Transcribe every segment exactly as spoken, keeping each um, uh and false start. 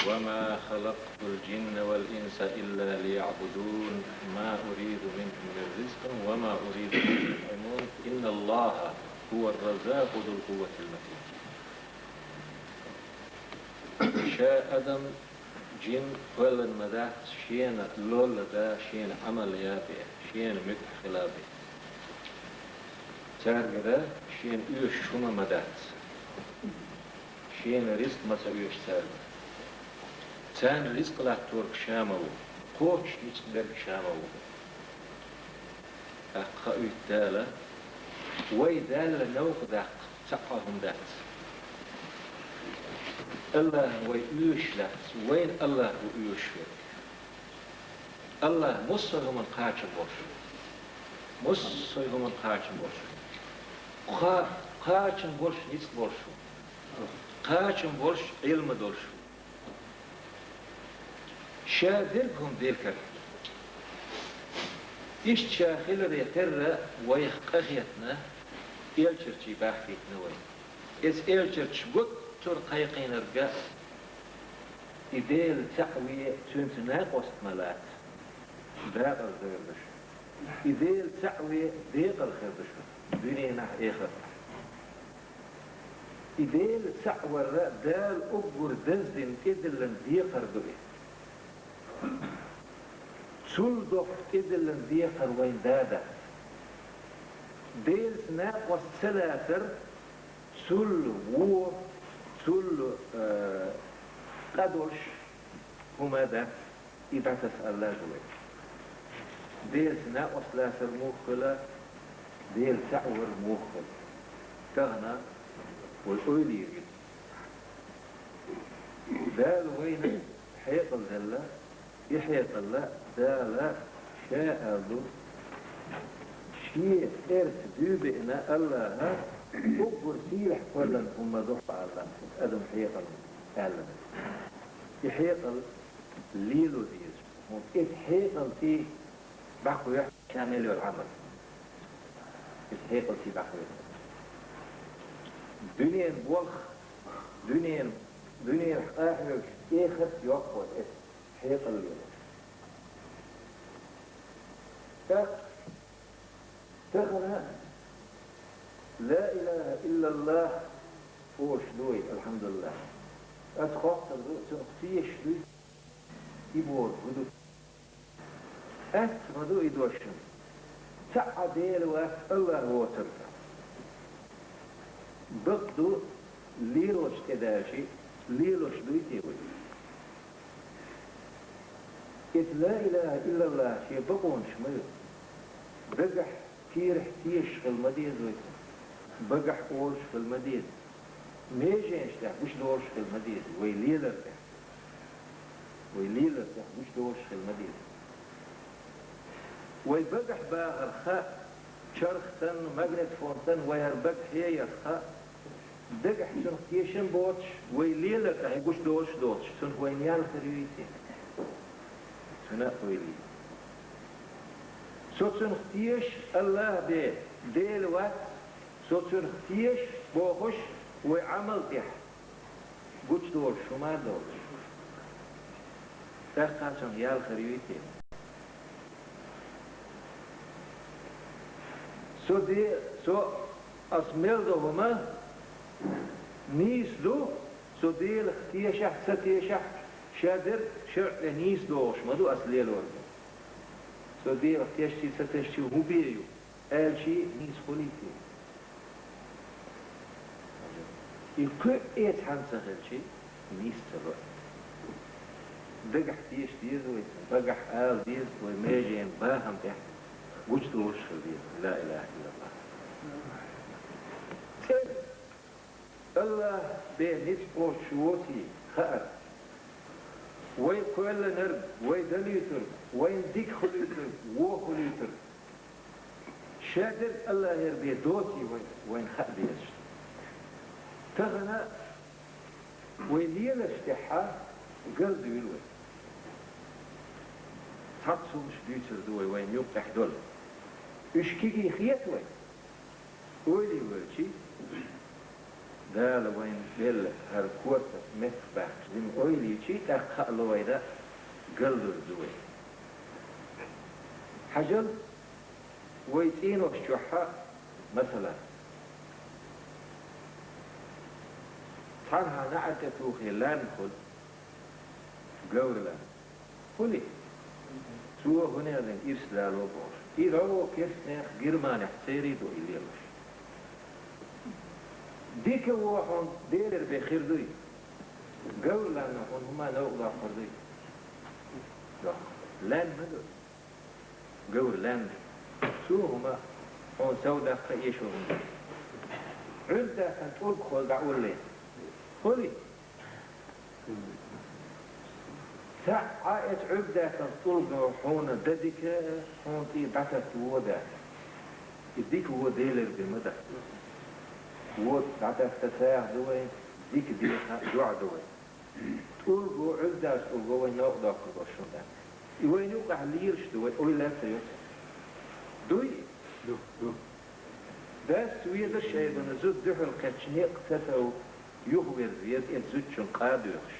وما خلقت الجن والإنس إلا ليعبدون، ما أريد منهم من رزق وما أريد أن يطعمون، إن الله هو الرزاق ذو القوة المتين. Ша адам, жин кхоьллина ма дац шена лолла да, шена Ӏамал яь бе, шена муьтӀахь хила бе. Цаьргара шена оьшуш хӀума ма дац. Шена рицкъ ма ца оьшу цаьрга. Царна рицкъ латторг ша ма ву, кхочуш ницкъ берг ша ма ву. ТӀаккха хаийта Дала, вай Далла новкъа даккха цхьа а хӀума дац. АллахӀ вай оьшуш дац, вайна АллахӀ ву оьшуш верг. АллахӀ массо а хӀуманна кхачам болуш ву. Массо а хӀуманна кхачам болуш ву. Кха-, кхачам болуш, ницкъ болуш ву. Кхачам болуш, Ӏилма долуш ву. Ша дерг хӀума декхар. Иштта ша хиларе терра вайх къахетна, элчарчий бахкийтина вай. Иза элчарча гуттар кхайкхийнарг а, и Дела цхьаъ ве, цуьнца накъост ма лаца, дакъаза дойр ду шу. И Дела цхьаъ ве, декъала хир ду шу дуьненахь, эхартахь. И Дела цхьаъ вар Дала уггар даздина тӀедиллина декхар ду и. Цул доккха тӀедиллина декхар вайн да дац. Делаца накъост ца лацар цул вон, цул, э, къа долуш хӀума дац. И дӀатаса аьлла ду вай. Делаца накъост лацар муха хила, Дела цхьаъ вар муха хила. Тахана вай ойла йийр ю. Дала вайна хьекъал делла, и хьекъал Дала ша аьлла ду, шен тӀерца дуьйбиъна АллахӀа, уггар сийлахь кхоьллина хӀума ду хьо аьлла, адам хьекъал аьлла. И хьекъал лело деза. ХӀунда иза хьекъалций баккхавеш ша мел йолу Ӏамал. Иза хьекъалций баккхавеш. Дуьненан болх, дуьненан, дуьненах къахьоьгуш эхарт йоккхо иза хьекъал лело. ТӀаккха тахана ла илаха иллаллах олуш ду вай, алхьамдулиллах. Аса хоттур ду, цунах тешаш дуй, и бохург хӀун ду? Ас ма ду и дош шуна. Цхьа а Дела вац АллахӀ воцург. Бакъ ду, лелочу тӀедаьлчи, лелош дуй те вай? Иза ла илаха иллаллах шен бакъонаш ма ю. Дагахь кийрахь тешаш хила ма деза вай цунах. Багахь олуш хила ма деза. Меженаш тӀехь гучудолуш хила ма деза, вай лелар тӀехь. Вай лелар тӀехь гучудолуш хила ма деза. Вай багахь бахарх а, чарх санна, магнитофон санна, вай хӀара бага хьеярх а, дагахь цунах тешам боцуш, вай лелар тӀехь гучудолуш доцуш, цунах вайна ял хир юй те? Цуьнан а ойла е. Со цунах теша, АллахӀ бен Дела вац, со цунах теша бохуш, вай Ӏамал тӀехь гучудолуш хӀума а долуш, тӀаккха цунах ял хир юй те? Со де-, со ас мел до хӀума нийса ду, со Делах тешахь, ца тешахь, ша дерг шарӀ тӀе нийса догӀуш ма ду ас лелорг. Со Делах тешчий, ца тешчий хӀун бен ю? Аьлчи, нийса хуьлий те? И кхин а эца хьан ца хилчи, нийса ца ло. Дагахь теша деза вай цунна, багахь ала деза, вай меженан бахам тӀехь гучудолуш хила деза, ла илаха иллаллах. ЦӀена АллахӀ бен ницкъ кхочуш воций хаар. Вай кхоьллинарг, вай далуьйтург, вайна дика хуьлуьйтург, вон хуьлуьйтург. Ша дерг АллахӀера бен доций вай, вайна хаа дезаш. Тахана вай леларш тӀехьа гал дуьйла вай. Цхьацца хӀумаш дуьйцур ду вай, вайна юккъехь долу. Уьш кегий хета вай. Ойла е ваьлчи, Дала вайна белла хӀара корта меттах баьккхича, дина ойла йича, тӀаккха хаало вайна галдур ду вай. Хьажал, вай цӀенош чохь, масала, цхьанхьа наӀар тӀе тухий лаьрна хуьлу, говр лаьрна. Хуьлий? Цо хӀунех дина ирс лало бохуш. И рогӀо керстанех Германехь церий ду и лелош. Дика а вон хьуна Делера бен хир дуй? Говр лаьрна хьуна хӀума новкъа доккхур дуй? Доккху. Лаьрна ма ду. Говр лаьрна. Цо хӀума хьуна сов даккха эшо хӀума. Ӏуьрг даьккхина тӀулг хуьлу дӀауллий? Хуьлий? Цхьаъ а эцу Ӏуьрг даьккхина тӀулго хьуна дан дика, хьуна тӀе дӀататта вон дац. И дика вон Делера бен ма дац. Вон дӀататта сагӀа ду вайн, дика деха дуьхьа ду вайн. ТӀулго, Ӏуьрг даьккхина тӀулго вайн новкъа доккхур долуш хӀума дац. И вайна юкъахь лелаш ду, вай ойла а ца йо цунах. Дуй? Ду, ду. Дас ведар шайгана зуда дуьхьал кхетча некъ ца тов, юхаверза веза, эцу зудчун къа доьхуш.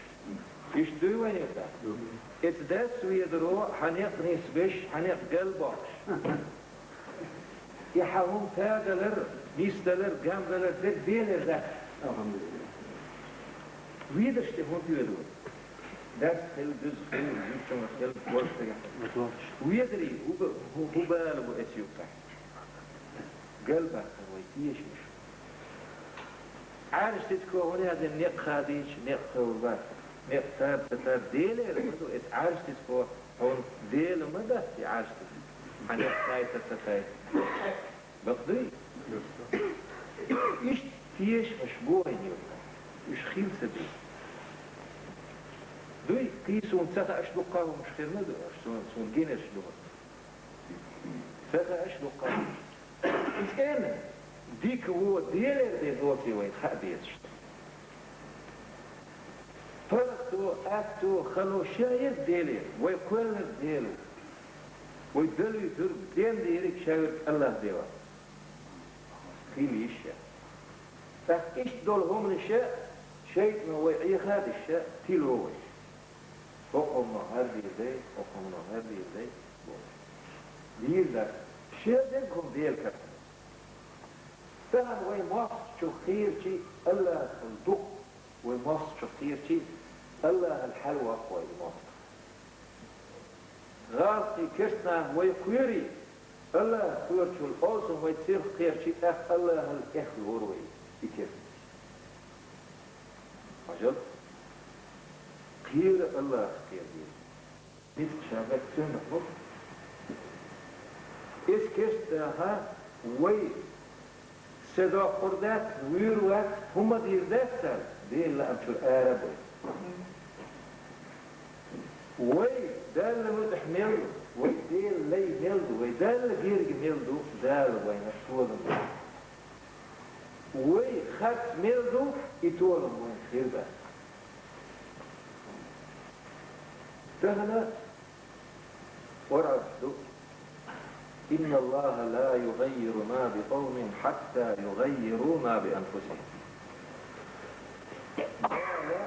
Иштта дуй вайна юкъахь? Ду. Эцу дас ведаро хьан некъ нисбеш, хьан некъ галбоккхуш. И хьан хӀума тадалар, нисдалар, гамдалар дерг Делера дац. Ведарш тӀе хӀунда ведар вай? Дас хила, дуьза хила, зудчуьнга хила, божа стагехь хила. Ведарий, хӀу ба-, хӀу, хӀу бала бу эцу юккъехь? Галбаккхар вай тешамаш. Ӏаьржа цицко хӀунда яздина, некъ хадийча, некъ товр бац. Некъ тар, ца тар, Делера ма ду, эцу Ӏаьржа цицко хьуна Дела ма дац и Ӏаьржа цицко. Хьан некъ тайта, ца тайта. Бакъ дуй? Иштта тешамаш бу вайна юккъехь. Уьш хила ца беза. Дуй, кхин суна ца хааш дуккха а хӀумаш хир ма ду, аша суна, суна гинарш ду. Ца хааш дуккха а хӀумаш. И цӀена дика вон Делера бен доций вайна хаа безаш. ПаргӀато, атто, хало ша ерг Делера, вай кхоьллинарг Дела ву. Вай далуьйтург, дендийриг ша верг АллахӀ Дела вац. Хила йиш яц. ТӀаккха иштта долу хӀуманаш шайтӀано вай Ӏеха а деш, тило вай. ХӀокхунна хӀара дийр дай, хӀокхунна хӀара дийр дай, бохуш. Дийр дац. Шен дерг хӀума Дела карахь. Тахана вай мостагӀчух кхерчий, АллахӀал дукха, вай мостагӀчух кхерчий, АллахӀал хьалаваккха вай и мостагӀа. ГӀалгӀай керстанах вай кхерий, АллахӀ кхоьручул олсам вай церах кхерчий, тӀаккха АллахӀал эхь лору вай и керстанаш. Хьажал, кхера АллахӀах кхера деза. Ницкъ ша баьхкича цуьнах бу. Иза керстанаха вай са доккхур дац, вуьйр вац, хӀумма дийр дац цара, Делан лаам чуьра ара а бой. Вай Далла муьтӀахь мел ду, вай Делан лай мел ду, вай Далла герга мел ду, Дала вайна толам бу. Вай харц мел ду, и толам вайна хир дац. Тахана Къуръан чу ду: «إن الله لا يغير ما بقوم حتى يغيروا ما بأنفسهم». Дала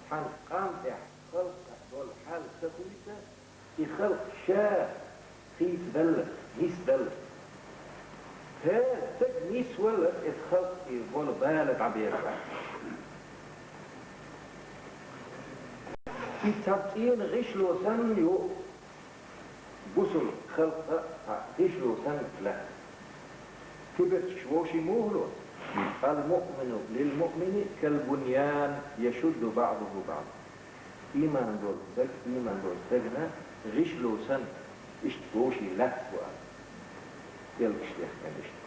цхьана къам тӀехь, халкъ тӀехь долу хьал ца хуьйцу, и халкъ ша хийцадаллалц, нисдаллалц. ХӀара стаг нисваллалц, эцу халкъе болу бала дӀаберза. И цхьа цӀена гӀишло санна ю, бусул халкъа цхьа гӀишло санна лаьцна. Кибарчаш вовшийн муха лоцу? «المؤمن للمؤمن كالبنيان يشد بعضه بعضا». Ийман долу стаг, ийман долу стагана гӀишло санна, иштта вовшийн лаьцна бу аьлла. КӀелгаш дехкина иштта.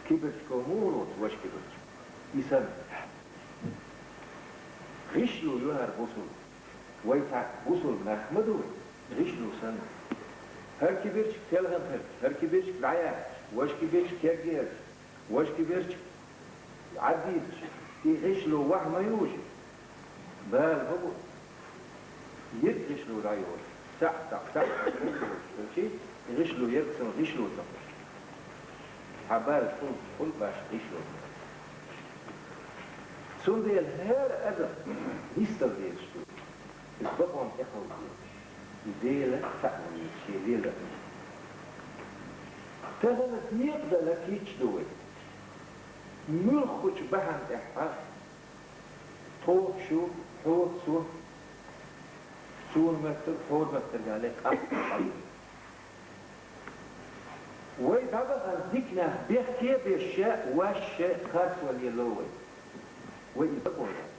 Кибарчко муха лоцу ваша кибарча? И санна. ГӀишло ю хӀара бусул. Вай цхьа бусул нах ма ду вай, гӀишло санна. ХӀара кибарчиг телхина хилча, хӀара кибарчиг дӀаяьхча, ваша кибарчиг кегъелча, ваша кибарчиг Ӏаддийцча, и гӀишло ваха ма южи, бала ма бу. Ерг гӀишло дӀайолуш, цхьаъ, цхьаъ, цхьаъ, цхьаъ, цхьаъ, и гӀишло ерг санна гӀишло ца хуьлуш. Хьан бала хӀун, хӀун баш гӀишло ца хуьлуш. Цундела хӀара адам нисдала дезаш ду, иза бакъонна тӀекхалла дезаш, и Дела цхьаъ ван везаш, шен лелар. Тахана декъадала кийча ду вай. Муьлххачу бахьана тӀехь а тхо шу, хьо цо, суна моьттург, хьора моьттург аьлла, къаста хьалуьйту. Вай дӀабахана диканах бехке а беш, ваьшша харцо лело вай. Вай и бакъо дац.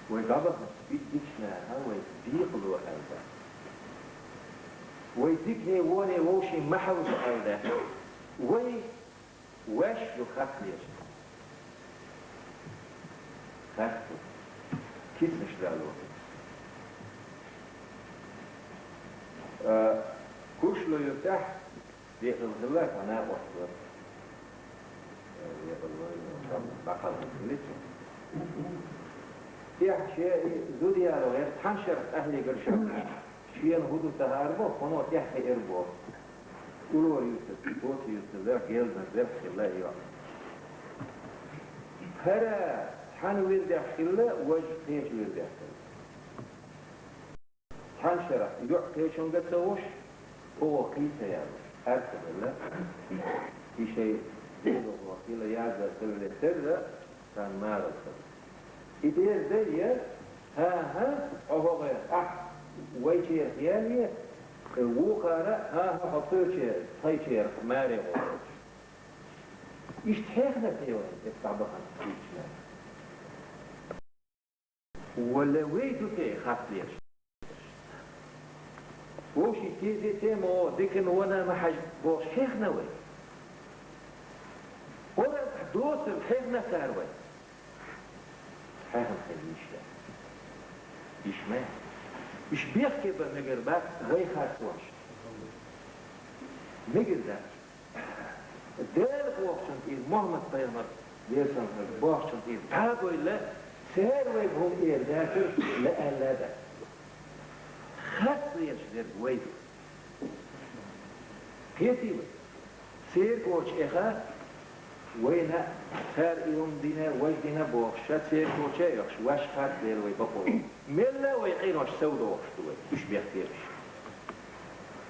Вай дӀабахана и диканах вай декъало аьлла дац. Вай дикане воне вовшийн ма хьовза аьлла дац. Вай ваьш ду харц деш. Харц ду. Кицнаш дало. А, Куршло-Юртахь декъала хилла, хьан накъост вара. Э, декъала вара, баккхал хилла цо. ТӀехь шен и зуда яло гӀерта, цхьана шарахь къахьегар шаьш. Шена хӀун ду ца хаар боху, хӀуно тӀехь хиира боху. Уллора юьртара, Боцу-Юртара верг, Гелдара верг хилла и йоӀ. ХӀара цхьана вирдехь хилла, важа кхечу вирдехь хилла. Цхьана шарахь йоӀ кхечунга ца вуш, оха кхин ца яьлла, харц а хилла. И шайн дегӀо хила яздан ца велира, терра царна марал хилла. И дера дай яра, хӀан-хӀа, хьо хӀокхерах ахь вайчерах ялае, вукхара, хӀан-хӀа, хьо тхоьчерах, тхайчерах маре гӀо. Иштта хьехна те вайн, эцу дӀабахана кхечунна. Вала вай ду те харц деш. Вовшийн тезе тема дикана вана ма хьажа бохуш хьехна вай. Къуръан тӀехь доцург хьехна цара вай. Хьехна хила йиш яц. Йиш ма яц. Уьш бехке бан мегар бац вай харцонаш. Мегар дац. Дала бохучун тӀера, Мухьаммад-пайхамар, Делан салам хилда цунна, бохучун тӀера дӀа а бевлла, цара вайга хӀума эр дацара, лаьа аьлла а дац. Харц деш верг вай ду. Кхетий вай? Церан коча эха вайна, цара и хӀума дина, важа дина бохуш, ша церан коча а оьхуш, ваьш харц дела вай бакъо. Мелла а вай къинош сов дохуш ду вай, уьш бехке берш.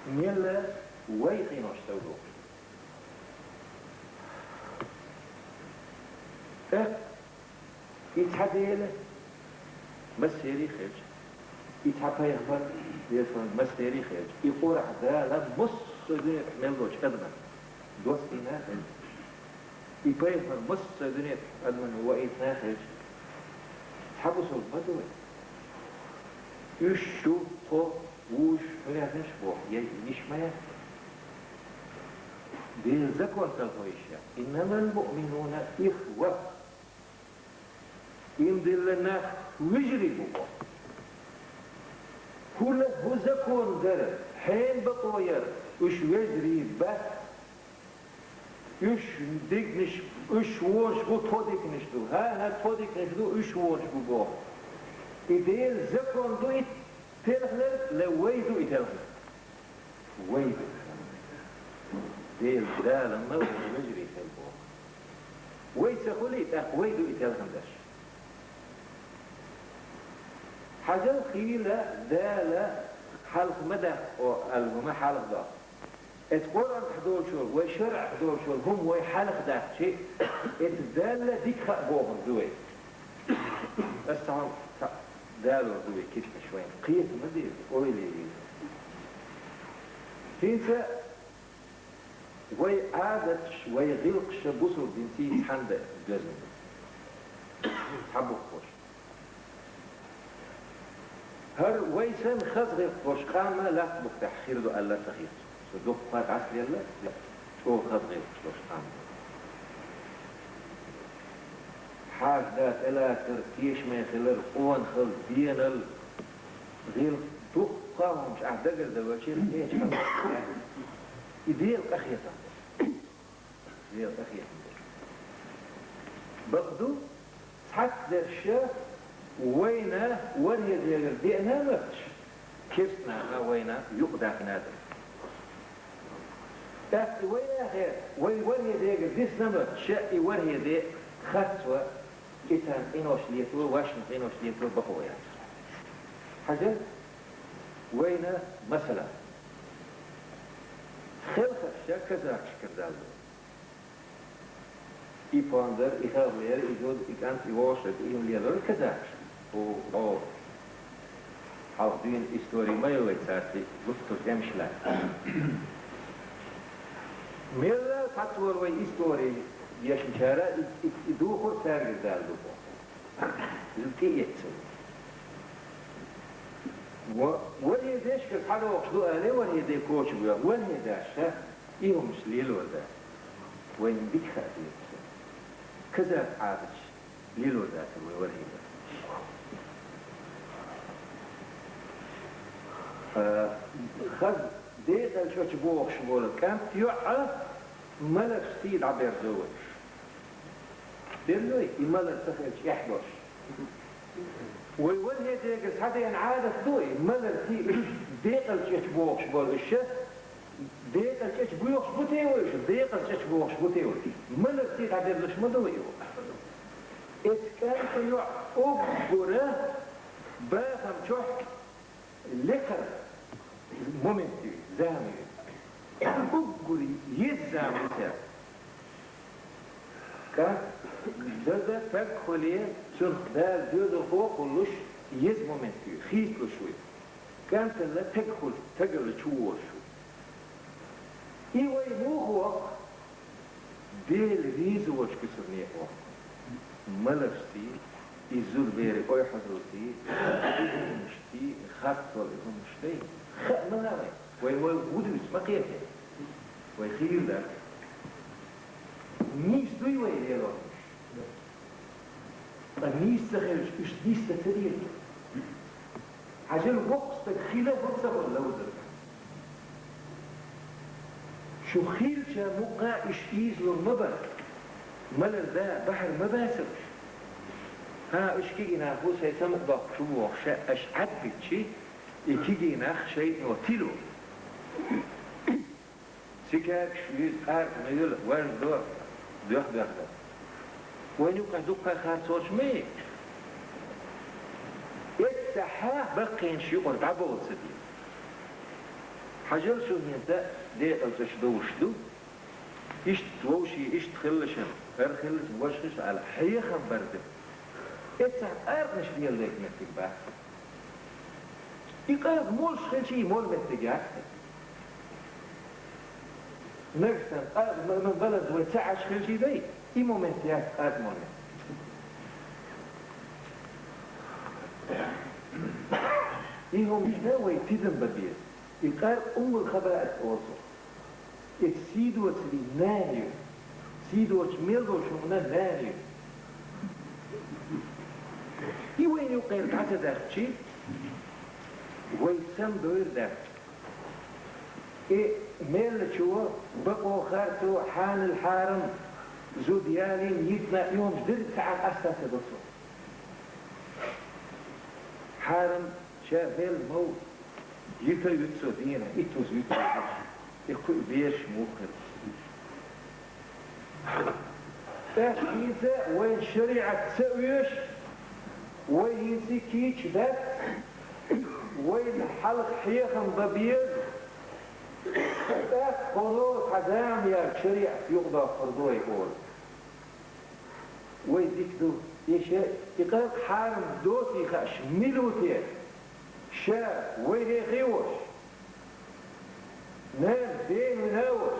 Мелла а вай къинош сов дохуш ду. ТӀаккха и цхьа Дела массерий хилча, и цхьа пайхамар, Делан салам хилда цунна, массерий хилча, и Къуръан Дала массо а дуьнен тӀехь мел долчу адаман доссийна а хилча, и пайхамар массо а дуьнен тӀехь адаман ваийтина а хилча, цхьа бусалба ма ду вай. Уьш шу, тхо, вуьш, хӀун яхаш боху, я йиш ма яц. Делан закон талхо йиш яц. «Иннамал муъминуна ихва». Иман дилла нах вежарий бу боху. ХӀула хӀун закон дара, хьенан бакъо яра, уьш вежарий бац. Уьш диканаш, уьш вонаш бу, тхо диканаш ду. ХӀан-хӀа, тхо диканаш ду, уьш вонаш бу боху. И Делан закон ду и телхинарг, я вай ду и телхинарг? Вай ду. Делан Дала ма вай вежарий хила боху. Вай ца хуьлий, тӀаккха вай ду и телхина дерш. Хьажал, хийла Дала хьалха ма даккха аьлла хӀума хьалха доккху. Эцу Къуръан тӀехь долчуьра, вай шарӀехь долчуьра хӀума вай хьалха даьккхича, эцу Далла дика хаа бохург ду вай. Аса цхьа, цхьа далор ду вай кицкаш вайна. Кхета ма деза, ойла е веза. ХӀинца вай Ӏадаташ, вай гӀиллакхаш бусалба динца цхьаьна дан безна ду. Цхьа бухкуш. ХӀара вай санна хаза гӀиллакх болуш къам а латта бухтехь хир ду аьлла ца хета. Со дуккха дӀасалелла, чӀогӀа хаза гӀиллакхаш долуш къам ду. Хьаша да тӀелацар, тешаме хилар, къонахалла, денал, гӀиллакх дуккха а хӀумаш ахь дагардан ваьлча, кхечу хаза гӀиллакх ду. И Дела къахетам бу. Дела къахетам бу. Бакъду, цхьацца дерш вайна ворхӀе дегара деана а моьттуш, керстанаха вайна юкъадаьккхина а ду. ТӀаккха и вайнахе вай ворхӀе дегара дисна а моьттуш, и ворхӀе де Харцо, и царна къинош лето, вайна къинош лето бакъо яц. Хьажал, вайна, масала, хелхарша казакашкара далло. И пондар, и хелхлер, и зуда, и кӀант, и вошат, и хӀума лелор казакаш. О, о. Хьалха дуьйна истори ма ю вай царца гуттар тӀемаш лаьцна. Мелла а цхьацца вай истори дешначара и, и, и духар цаьргара далла ду боху. Иза тӀеэцна. Ва-, вархӀе дешкара схьадохуш ду аьлла, вархӀе де коча веха, вархӀе даьша, и хӀумаш лелор дац. Вайна дика хаа деза. Казак Ӏадаташ лелор дацара вай вархӀе де. А, хаза декъал чӀочу бохуш волу кӀант йоӀ а, маларш сий дӀаберзо вайш. Берзой, и малар ца хилча эхь болуш. Вай вархӀе дегара схьадеана Ӏадат ду и, малар сий, уьш декъал чӀочу бохуш болу уьш, декъал чӀочу боьхуш бу те вай уьш, декъал чӀочу бохуш бу те вай. Малар сий дӀаберзош ма ду вай. Эцу кӀанта йоӀ уггара бахам чохь лекхара момент ю, зама ю. Уггар еза зама ю церан. КӀант дада таг хуьле, цунах Дала доьзалхо а кхуллуш, еза момент ю, хийцалуш ву. КӀантана таг хуьлу, тагалла чу волуш ву. И вай муха воккху? Дела везачу гуьсурне воккху. Маларшций, и зудаберийн ойхьазалций, и хӀуманашций, и харцвала и хӀуманаш дай. Хаа ма лаьа вай. Вай, вай гӀо дуьйцу ма кхета. Вай хийла дац. Нийса дуй вай лело? Ткъа нийса ца хилча, уьш нийса ца деза. Хьажал, воккха стаг хила хӀун ца хуьлу ловзарга. Шу хийлча мукъа уьш ийзалур ма бара. Малар да, бахьар ма бацара уьш. ХӀан, уьш кегий нах бу, сайн самукъадоккхуш ву бохуш, аша Ӏадбитчи, и кегий нах шайтӀано тило. Сикагаш вуьйцу къаркъа мила важа до, доьх-доьхна. Вайн юкъахь дуккха харцонаш ма ю. Эццахьа баккхийнаш юкъара дӀабовла ца деза. Хьажал, шу хӀинца декъал чӀочу довш ду. Иштта вовшийн, иштта хилла шен, хӀара хилла шен, важа хилла шен аьлла, хьехам бар ду. Эццахь къаркъанаш леладайта меттиг бац. И къаркъа молуш хилчий, молу меттиг яц те. Нагахь санна къаркъа ма-, ма-, баланза вай ца Ӏаш хилчий дай, и момент яц къаркъа момент. И хӀуманаш вай тидам бан беза. И къаркъа уммул хабаис олу цунах. Иза сий доцурийн нана ю. Сий доцуш мел долчунна нана ю. И вайна юкъера дӀа ца даьхчи, вай сам дойр дац. И меллачо, бакъо, харцо, хьанал, хьарам, зуда ялийна, йитина, и хӀуманаш дерриг цхьаъ къаста ца до цо. Хьарам ша мел мов, йита юьцу дийна, и туза юьцу. И кхуьу бераш муха хир. ТӀаккха хӀинца вайн шариӀат ца оьшу, вай хӀинца кийча дац, вайна хьалха хьехам бан беза, тӀаккха кхуьнан цхьа зама яьлча шариӀат юкъадоккхур ду вай олу. Вай дика ду, и ша, и къаркъа хьарам доций хууш мила ву те? Ша вайгахь хи вош, нана ден вина вош,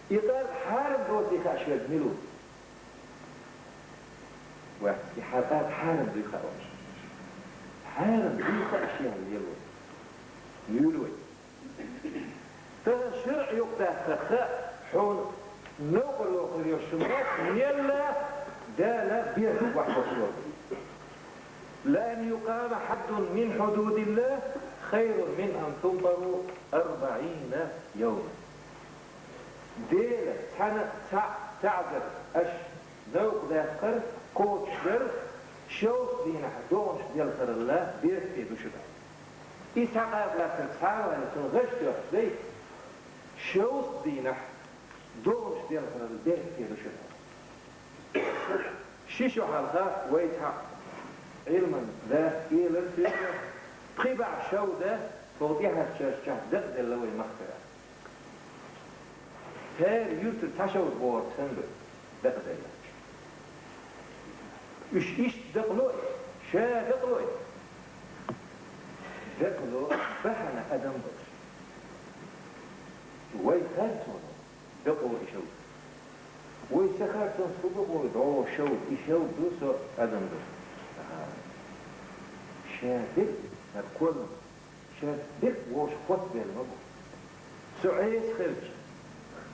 и къаркъа хьарам доций хууш верг мила ву? Вац, и хьа-, къаркъа хьарам дуй хууш. Хьарам дуй хууш ян лело. Муьйлу вай. Тахана шарӀ юкъадаьккхар хаьа, хьуна новкъарло хир йолуш шун вац, мелла Дала бехк бахьаш йолу. لأن يقام حد من حدود الله خير من أن تنظر أربعين يوما. Дела цхьана цхьаъ таӀзар аша новкъа даьккхар кхочушдар, шовзткъа дийнахь догӀанаш делхаралла беркате ду шуьга. И цхьа къаркъа латтар цхьа а ваьлла, цунна гӀаш тоьхча дай, шовзткъа дийнахь догӀанаш делхаралла беркате ду шуьга. Ши шо хьалха вай цхьа Ӏилман да, элар соьга, пхи бӀе шовда, тхо тӀехьарчарчохь дакъаделла вай махкара. ХӀара юьртара цхьа шовда бохург санна ду дакъаделла. Уьш иштта дакъало, ша дакъало. Дакъало бахьана адам долуш. Вай харцо дакъало и шовда. Вай са харцонца хӀун бакъо, дӀо шовда, и шовда ду со адам ду. Аха. Ша дерг, хӀара кхоллам, ша дерг вовшах хоттабелла ма бу. Со Ӏеса хилча,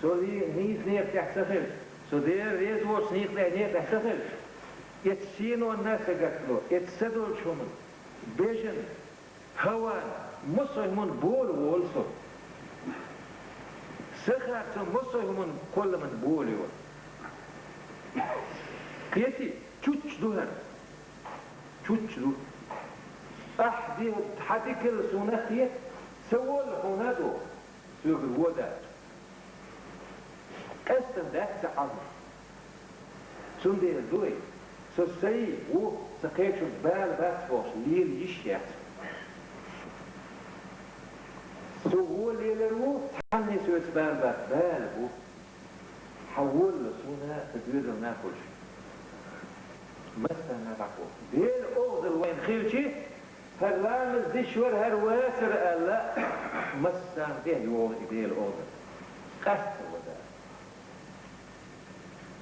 со ли-, нийса некъа тӀехь ца хилча, со Дела реза воцу некъа тӀехь, некъа тӀехь ца хилча, эцу синош са гатдо, эцу са долчу хӀуманна, бежана, хӀаван, массо а хӀуманна бола волу со. Са харцонна массо а хӀуманна кхолламан бола йолу. Кхетий, чучча ду хӀара. Чучча ду. Ахь де, хьан дикалла суна кхета, ца волла хьуна а ду. Соьгара вода. Къаьстина дац ца Ӏамор. Цундела дуй, со сай ву, сан кхечунна бала бац бохуш, лела йиш яц. Со вон лелар ву, цхьанне соьца бала бац, бала бу. Хьан волла суна сан доьзална а хуьлуш. Массарна а дӀакхо. Дела оха дала вайна хилчи, хӀара ламаз диш вара, хӀара вацара аьлла, массарна тӀе йогӀу и Дела оха дала. Къаьстина вада.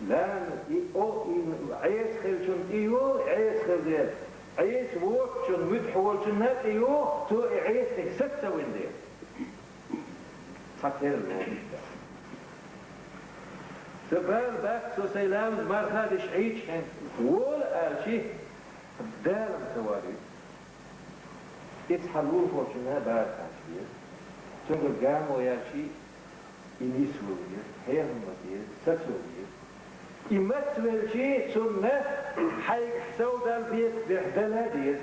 Ламаз и о-, и Ӏеса хилчунна тӀе йогӀу, Ӏеса хила дела. Ӏеса воцучунна, муьтӀахь волчунна а тӀе йогӀу, цо и Ӏесаниг саца ца вина дела. Цхьа тера лоруш дац. Сан бала бац, со сайн ламаз марха деш Ӏийча хьайн вола аьлчи, Дала-м ца валийта. Иза хьан лулахочунна бала кхача беза. Цуьнгара гамо яьлчи, и нисвала веза, хьехам ма деза, сацо веза. И мацвелчи, цунна хьайгахь совдал бекхбехь дала а деза.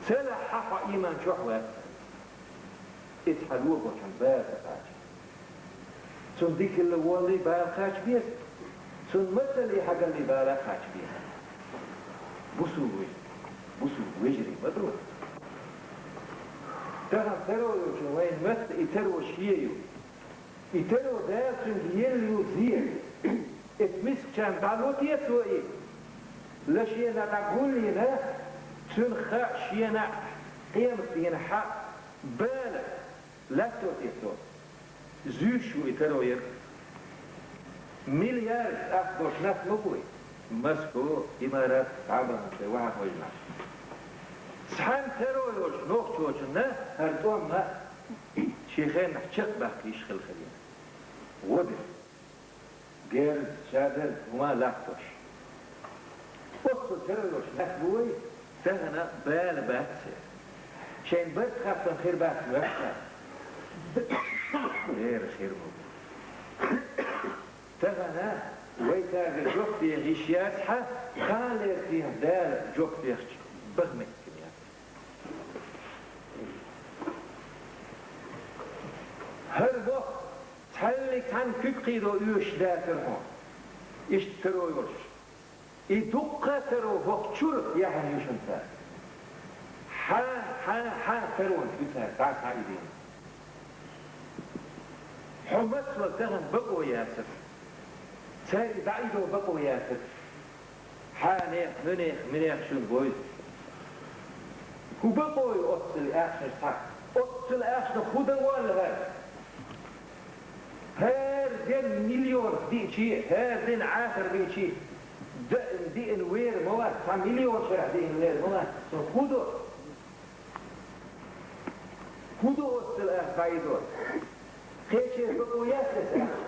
Ца лахь хьан хьо ийман чохь вац. Иза хьан лохочун бала ца кхача. Цунна дикалла воллий бала кхача беза. Цунна мацаллий хьагаллий бала кхача беза. Бусул вежарий, бусул вежарий ма ду. Тахана таро йолчун вайн матта и таро шен ю. И таро Дала цуьнга елла ю зен. Эцу мискачарна дӀало те цо и? Ла шена дӀагуллийна, цуьнан хаа шена къематдийнахь бала латто те цо? Зуьйш ву и таро яра. Миллиард ах долуш нах ма бу и. Москва, имарат, дӀабахана шайн вахьа хойла нах. Цхьана таро йолчу нохчочунна хӀара тӀом ма шен хеннахь чекхбаккха йиш хила хилла. Гьо дера. Герз, шадерг хӀума латтош. Оццул таро йолуш нах бу вай, тахана бала бац церан. Шайн барт хаттам хир бац моьтту. Вера хир ма бу. Тахана вай цаьрга жоп деха йиш яц хьан, кхана лерсийна Дала жоп дехча баха меттиг яц. ХӀара боху, цхьаьллиг цхьаьна куьг кхийдо оьшуш дацара хьо. Иштта таро йолуш. И дуккха а таро хӀокху чуьра яьхьна ю шуна цара. Хьан, хьан, хьан таронаш ю цара дӀа схьаийдина. Хьо мацвала тахана бакъо яцара. Цара и дӀаийдо бакъо яцара. Хьанех, муьнех, минех шуна бойла. ХӀун бакъо ю оццул ахчанаш цхьа? Оццул ахчанах хӀун дан воллу хӀара? ХӀара ден миллионах диъчи, хӀара ден Ӏахар биъчи, даим диъна вер ма вац, цхьа миллион шарахь диъна вер ма вац. Цунах хӀун до? ХӀун ду оццул ах дӀаийдо? Кхечеран бакъо яц аса ахча?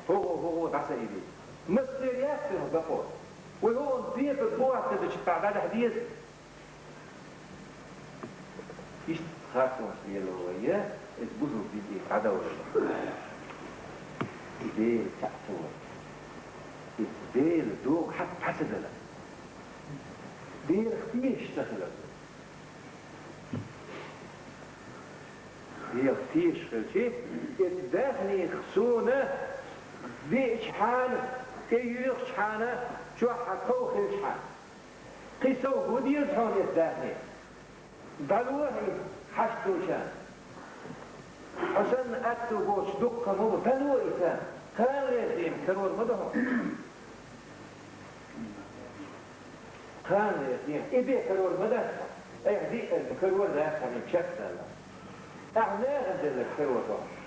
ХӀугӀу, хӀугӀу дӀа ца ийди. Массеран яц цуьнан бакъо? Вай хӀугӀун бепиг бу атта дича, дӀа дӀадахьа деза? Иштта харцонаш лело вай, я? Иза бусулба дин тӀе дӀадовлар. И Дела цхьаъ ца вар. Иза Дела догӀу хьакъ дӀа ца дала. Делах тешаш ца хилар. Делах тешаш хилчи, иза даьхнех суна веачхьана, И юьйхучхьана, чохь хьан ков хилчхьана. Кхин сов хӀун деза хьуна иза даьхни? ДӀало хьо хьашт долчарна. Хьо санна аьтту боцуш дуккха ма ву, дӀало иза. Кхана лерина карор ма ду хьуна. Кхана лерина. И бен карор ма дац хьуна. Айхьа диъ карор дац хьуна, чекхдалла. Ахьа нахана делларг карор ду хьуна.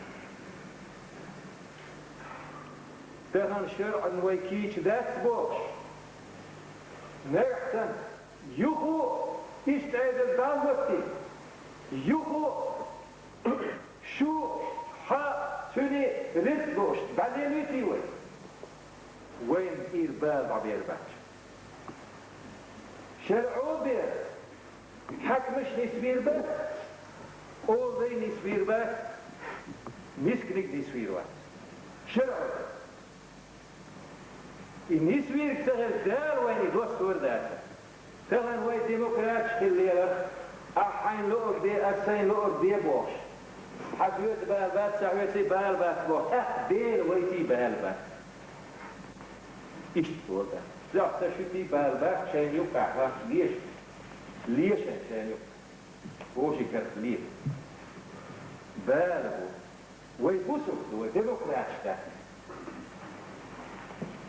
Тахана шарӀан вай кийча дац бохуш, нагахь санна, юха а иштта Ӏедал дӀа а хӀоттий, юха а шу, хьа, цуьнан ризкъ долуш дӀалелуьйтий вай? Вайна тӀера бала дӀабер бац. ШарӀо бен, хьаькамаш нисвийр бац, къола дай нисвийр бац, мисканиг нисвийр вац. ШарӀо бен. И нисвийриг ца хилча, Дала вайна и доссор дац. Тахана вай демократаш хилла лелар, ахь хьайна луург де, ас сайна луург де бохуш. Хьан хьоьца бала бац, сан хьоьца бала бац бохуш. ТӀаккха Дела вайца бала бац. Иштта боху. Сан шуьца бала бац, шайна юккъехь вац, леша. Леша шайна юккъехь. Вовшийн карах ле. Бала бу. Вай бусулба ду, вай демократаш дац.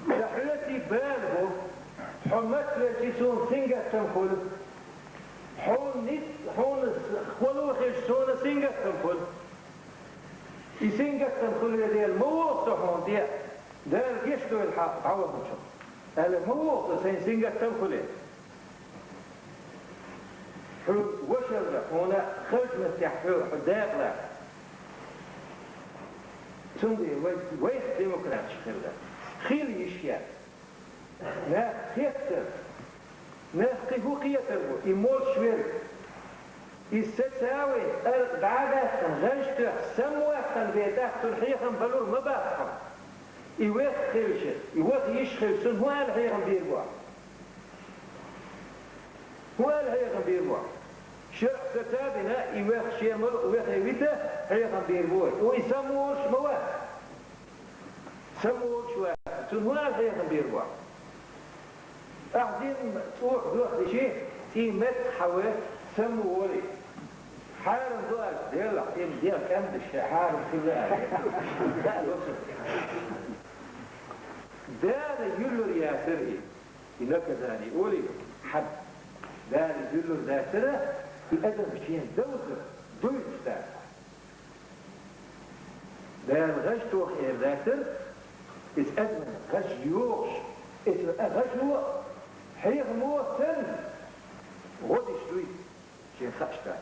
Сан хьоьца бала бу, хьо мацвелча суна сингаттам хуьлу. Хьуна ниц-, хьуна с-, хало хилча суна сингаттам хуьлу. И сингаттам хуьлу, я Дела, ма вогӀу со хьуна тӀе, Дала гечдойла хьан дӀаваханчух. Аьлла, ма вогӀу со, сайна сингаттам хуьлу. Хьо вашалла, хьуна халча меттехь хьо, хьо дакъалахь. Цундела вай, вайх демократаш хилла. Хила йиш яц. Нах хеттара. Нах кхин хӀун кхетар бу? И молуш верг. И саца вай, ара дӀа а даьккхина, гӀаж тоьхна, самаваккхана бен, тӀаккха цунна хьехам балур ма бац хьуна. И вех хилча, и ваха йиш хилча, цунна хӀун аьлла хьехам бийр бу ахь? ХӀун аьлла хьехам бийр бу ахь? ШарӀ саца а бина, и вех шен мала вехе вита, хьехам бийр бу вай. Вай самаволуш ма вац. Самаволуш вац. Цунна хӀун аьлла хьехам бийр бу ахь? Ахь дин цӀохь дохдичи, цӀий меттахь хьан ве, самаволий. Хьарам ду аьлча, делахь, им дегӀ кӀаьмдаш ша хьарам хилла аьлла. Дала юьллур яцара и. И наказание олий, хьад. Дала дуьллур дацара, и адам шен довзар дуьйцуш дац. Дала гӀаж тоха эр дацара, иза адамна гӀаж йохуш, иза а гӀажо, хьехамо санна, гӀо деш дуй. Шен хааштар.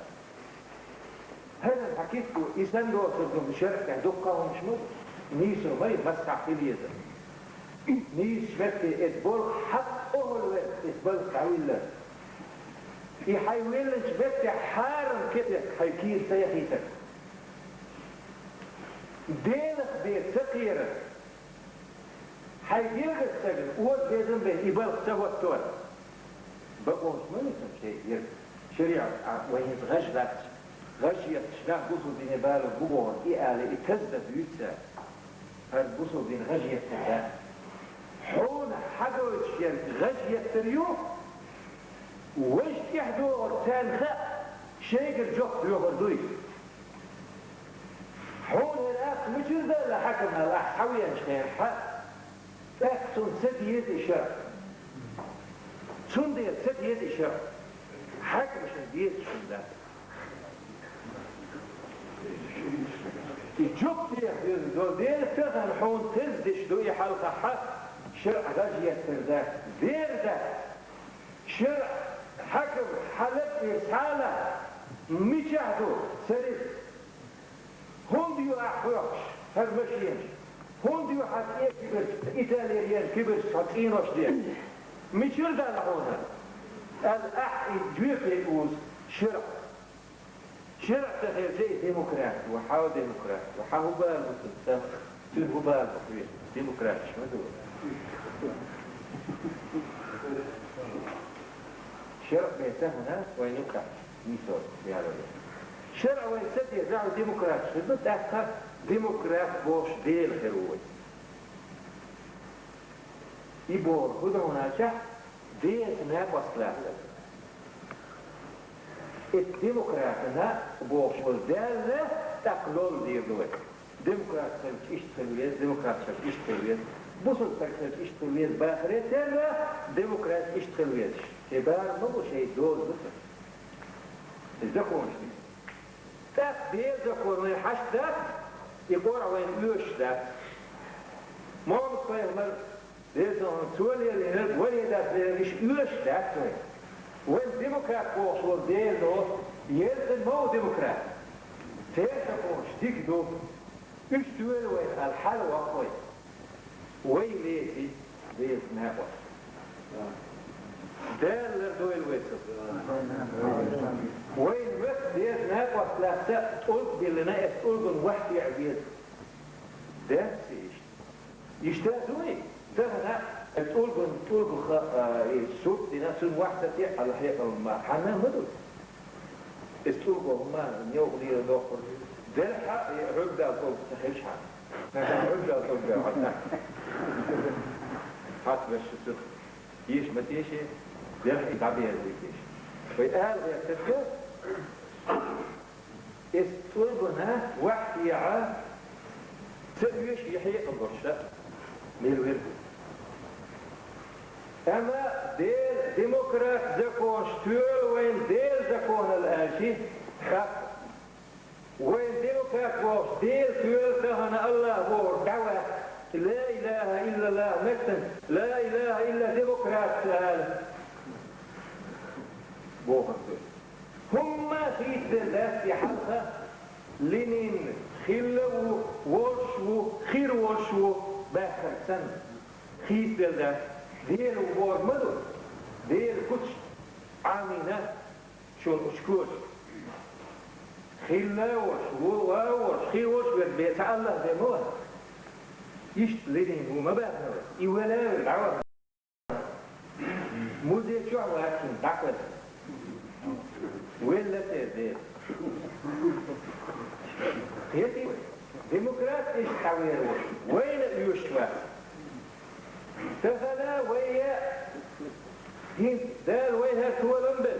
ХӀара хьан китту, и сан доцург ду шаръ тӀехь дуккха а хӀумаш ма ду. Нийсо ма ю, массахь хила еза. Нийсачу метте иза болх хьакъ охьалвер, иза балха дӀавиллар. И хьайн веллачу меттехь хьарам кепек хьайн кийра ца яхийтар. Делах бен ца кхерар. Хьайн гергара стагана оза безам бен и балха ца хӀоттор. Бакъонаш ма ю цунна шайн герга. ШариӀат а вай хӀинца гӀаж дац. ГӀаж етташ нах бусулба дине балар бу бохург и ала, и тазза дуьйцу цара. ХӀара бусулба дин гӀаж еттар дац. Хьуна хьадойтуш ерг гӀаж еттар ю, важа тӀехь догӀург царна хаьа, шайгара жоп доьхур дуй. Хьуна хӀара акха мичара даьлла хьаькамал ахь схьавеанчу хенахь, тӀаккха цунна ца деза и шаръ. Цундела ца деза и шаръ. Хьаькамашна деза шуна дац. И жоп деха деза долу дела тахана хьуна тездеш ду и хьалхахь, шаръ гӀаж еттар дац, дер дац. Шаръ, хьаькам, хьан латӀе схьа а лахь, мичахь ду ца ризкъ? ХӀунда ю ахь бохкуш хӀара машенаш? ХӀунда ю хьан цӀен кибарчу, Италера еана кибарчу хьан цӀенош деш? Мичара даьлла хьуна? Аса ахь и жоьпе уза шаръ. Шаръ ца хилча и демократ ву, хьо демократ ву, хьан хӀун бала бу цунна? Цуьнан хӀун бала бу хьоьца? Демократаш ма ду. Шаръ бен ца хӀуна вайн юкъахь нийсо яло. Шаръ вай ца дезахь, демократаш хир ду, тӀаккха демократ бохуш Дела хир ву вай. И бохург хӀун ду хьуна аьлча, Делаца накъост лаьцна. Эцу демократина бохуш волу Дала тӀаккха лолла дийр ду вай. Демократ хилча иштта хила веза, демократ хилча иштта хила веза. Бусалба стаг хилча иштта хила веза бахаре терра, демократ иштта хила везаш. Те бара ма бу шайн доза ду цунна. Иза законаш ду. ТӀаккха Делан закон вайн хьашт дац, и къоръа вайна оьшуш дац. Мохьмад-пайхамар, Делан салам, цо лелийнарг, варе дас лелийнарг иштта оьшуш дац вайна. Вайн демократ бохуш волу Делано, еза ма ву демократ. Церан законаш дика ду. Уьш тоьла вайна аьлла хьал ваккха вай. Вай леций Делаца накъост. Дала лардойла вай цунах. Вайна моьтту Делаца накъост лаьцна тӀулг биллина, эцу тӀулгана вахь теӀа веза. Дац иштта? Иштта ду вай? Тахана тӀулган, тӀулгах, а, и сурт дина, цунна вахь ца теӀа аьлла хьекъал ма, хьанна ма ду? Иза тӀулго хӀума, невкъа лела доккхур. Делахь а, и хьуьлдал тӀулг ца хилча хьан. Хьуьлдал тӀулг хьан. Хьац беш шу цуьра. Йиш ма теший, делахь и дӀабер вуй теший. Вай ала гӀертарг, иза тӀулгана вахь теӀа ца оьшу и хьекъал долуш мел верг ву. Амма Делан демократ законаш тоьла вайна Делан законал аьлчи, хатта. Вайн демократ бохуш, Дела тоьла тахана Аллах бохург дӀаваьккха, ла илаха иллаллах меттан, ла илаха илла демократ ца ала. Бохург ду. ХӀумма хийцаделла дац и хьалха, Ленин хилла ву, волуш ву, хир волуш ву, баьхкарг санна. Хийцаделла дац. Дела ву бохург ма ду. Дела куц Ӏамийна шуна учкоша. Хилла а волуш, ву а волуш, хир волуш верг бен ца Аллах бен ма вац. Иштта Ленин ву ма баьхна вай. И вала а вала дӀавахана. Музей чохь вац хӀума дӀакхоьссина. Велла церан Дела. Кхетий вай? Демократ иштта дӀавер ву. Вайна оьшуш вац. Тахана вай, хӀинца Дала вай хӀара толам бен.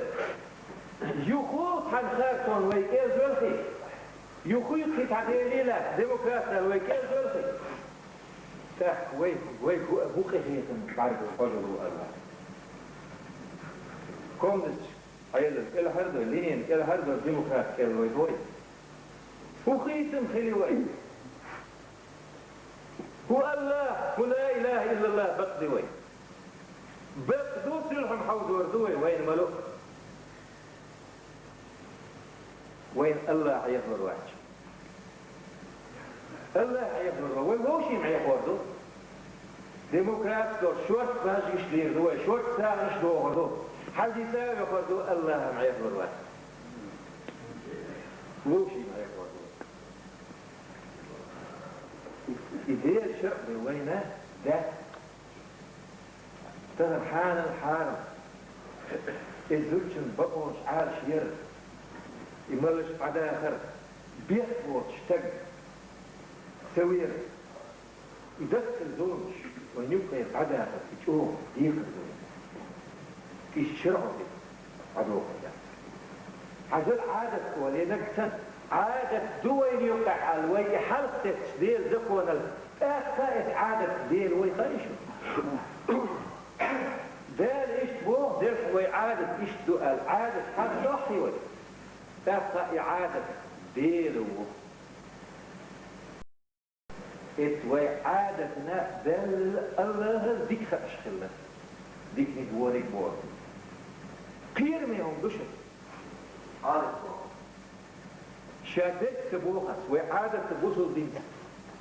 Юха цхьана хартон вай кӀел зоьлхий. Юха кхин цхьа Дела лаьцна демократ Дала вай кӀел зоьлхий. ТӀаккха вай, вай хӀу, хӀу къинхетам бӀаьрга хьожур ву аьлла. Коммунисташ Ӏелал кӀелхьардой, Ленин кӀелхьардой, демократ кӀел вай дой. ХӀу хийцам хили вай? ХӀу Аллах, хӀу ла илаха иллаллах бакъ ди вай? Бакъ ду, сулхьам хьовзор ду вай, вайна ма ло. Вайна Аллах Ӏехалур вац. Аллах Ӏехалур вац. Вай вовшийн Ӏехор ду. Демократ долуш шорта бажиш лийр ду вай, шорта сагӀанаш дохур ду. Хьаждийца а вехар ду, Аллахьан Ӏехалур вац. Вовшийн Ӏехор ду. И Делан шарӀ бен вайна дац. Тахана хьанал хьарам. Иза зудчун бакъонаш Ӏалаш яр. И малаш дӀадахар. Бехк боцуш стаг ца вер. И дахкал зуламаш вайн юккъера дӀадахар, и чӀогӀа декхар зулам. Иза шарӀо дика дӀадохур дац. Хьажал, Ӏадат оле нагахь санна, Ӏадат ду вайна юккъехь аьлла, вай и хьалха тетташ Делан законал, тӀаккха эцу Ӏадатца Дела вай хаьий шуна? Дала иштта боху, делахь вай Ӏадат иштта ду аьлла, Ӏадат хьалха доххий вай? ТӀаккха и Ӏадат Дела ву. Эцу вай Ӏадатна Далла, Аллахьал дика хууш хилла. Диканиг, вониг боху. Кхераме хӀума ду шуна. Ӏадат боху. Ша дерг ца боху ас, вай Ӏадатца бусулба динца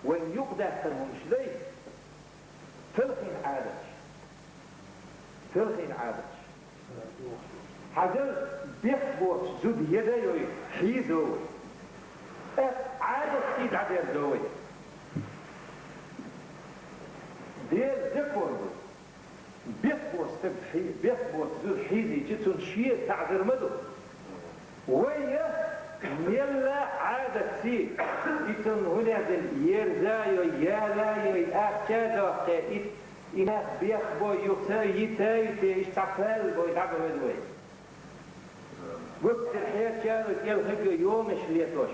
вайна юкъадаьккхина хӀумнаш дай, талхийна Ӏадаташ. Талхийна Ӏадаташ. Хьажал, бехк боцу зуда еда йой, хьийзо вай. ТӀаккха Ӏадатций дӀадерзо вай. Делан закон ду. Бехк боцу стаг хьий-, бехк боцу зуда хьийзийча, цунна шен таӀзар ма ду. Вай я мелла Ӏадатций, и цунна хӀун яздина, ерза йой, яла йой, ахча доккхе, и И нах бехбой, юха ца йита а йите, иштта цхьа пал бой дӀабахьуьйту вай. Гуттар хьерчарна кӀел хига йомаш летош.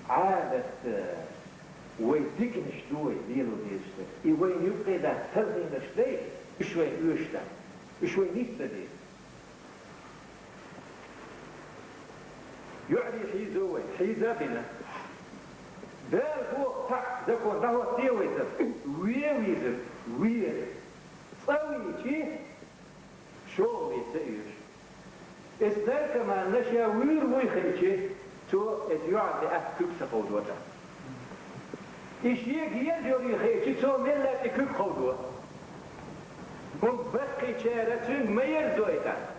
Ӏадат, э, вай диканаш ду вай лело дезаш дерг. И вайна юккъе дац талхийнарш дай, уьш вайна оьшуш дац. Уьш вайна нийса дан деза. ЙоӀарий хьийзо вай, хьийза а бина. Дала боху цхьаъ закон дӀахӀоттае вай цара. Ве вийзар, ве. ЦӀа вийчи, шолгӀа ве ца оьшу. Эс наркоманна ша вуьйр вуй хиъчи, цо эс йоӀарий атта куьг ца кховдо тӀаккха. И шега ерза йолий хиъчи, цо мелла тӀе куьг кховдо. ХӀунда баккхийчара цуьнга ма ерзой тӀаккха.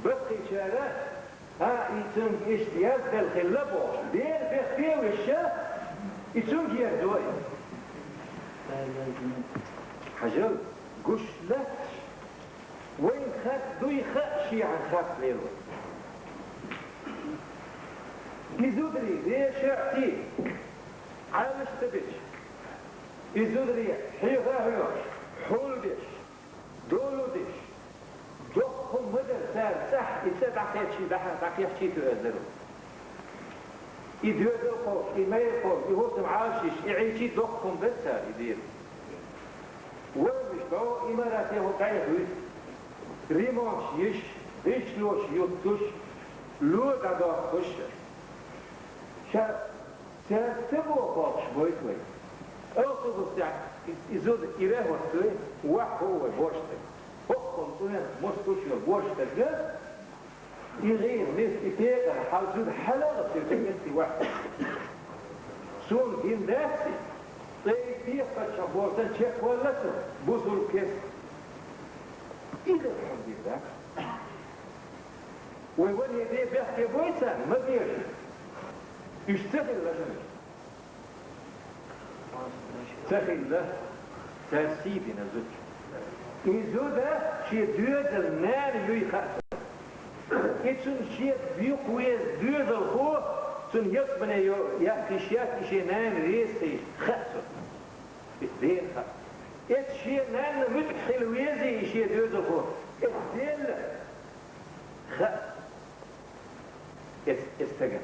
Баккхийчара, а, и цуьнга иштта язделла хилла бохуш, Дела бехке вуьйш, и цуьнга ерзой. Хьажал, гуш лаьтташ, вайна хатта дуй хаа шехьа хатта лело. И зударий, вешаъти, Ӏалаш ца бича, и зударий хьеха а хьоьхуш, хьулбеш, долу деш, доккха хӀума ма дара цара цӀахь и цӀа дӀакхеччий, дӀа-, дӀакхехчийта оьзар ву. И доьзал кхочуш, и майра кхочуш, и хӀусам Ӏалашйиш, и Ӏийчий доккха хӀума дара цара и дийр. Вормиш догӀу, имарате хӀу дӀаихуьйту, ремонташ йиш, гӀишлош юттуш, ло дӀадоккхуш. Ша Цаьрца ца боху бохуш гойту вай. Автобус тӀехь и, и зуда ира а хӀоттуй, ваьхьа хӀу вай борш дерг. ХӀокхунна цӀена мостуш йолу борш дерг, и гӀийла мис, и пекъар хьал зуда хьала а гӀоттуй, тӀе кӀанти ваьхьа. Суна гина дац и, ткъе и пекъарчохь боцан чекхвалла цо, бусулба кест. И дерг хьуна дийр дац. Вай вархӀе бен бехке бой царна, ма бежа. Уьш ца хилла хӀума. Ца хилла, цара сий дина зудчун. И зуда шен доьзал нана юй хаьа цунна. И цунна шен юкъа веза доьзалхо, цунна ялсамане йо-, яккхийш яц, и шен нана реза ца йиш хаьа цунна. Иза Дела хаьа. Эцу шен нанна муьтӀахь хила везий и шен доьзалхо? Эцу Делла хаьа. Эс, эс стага.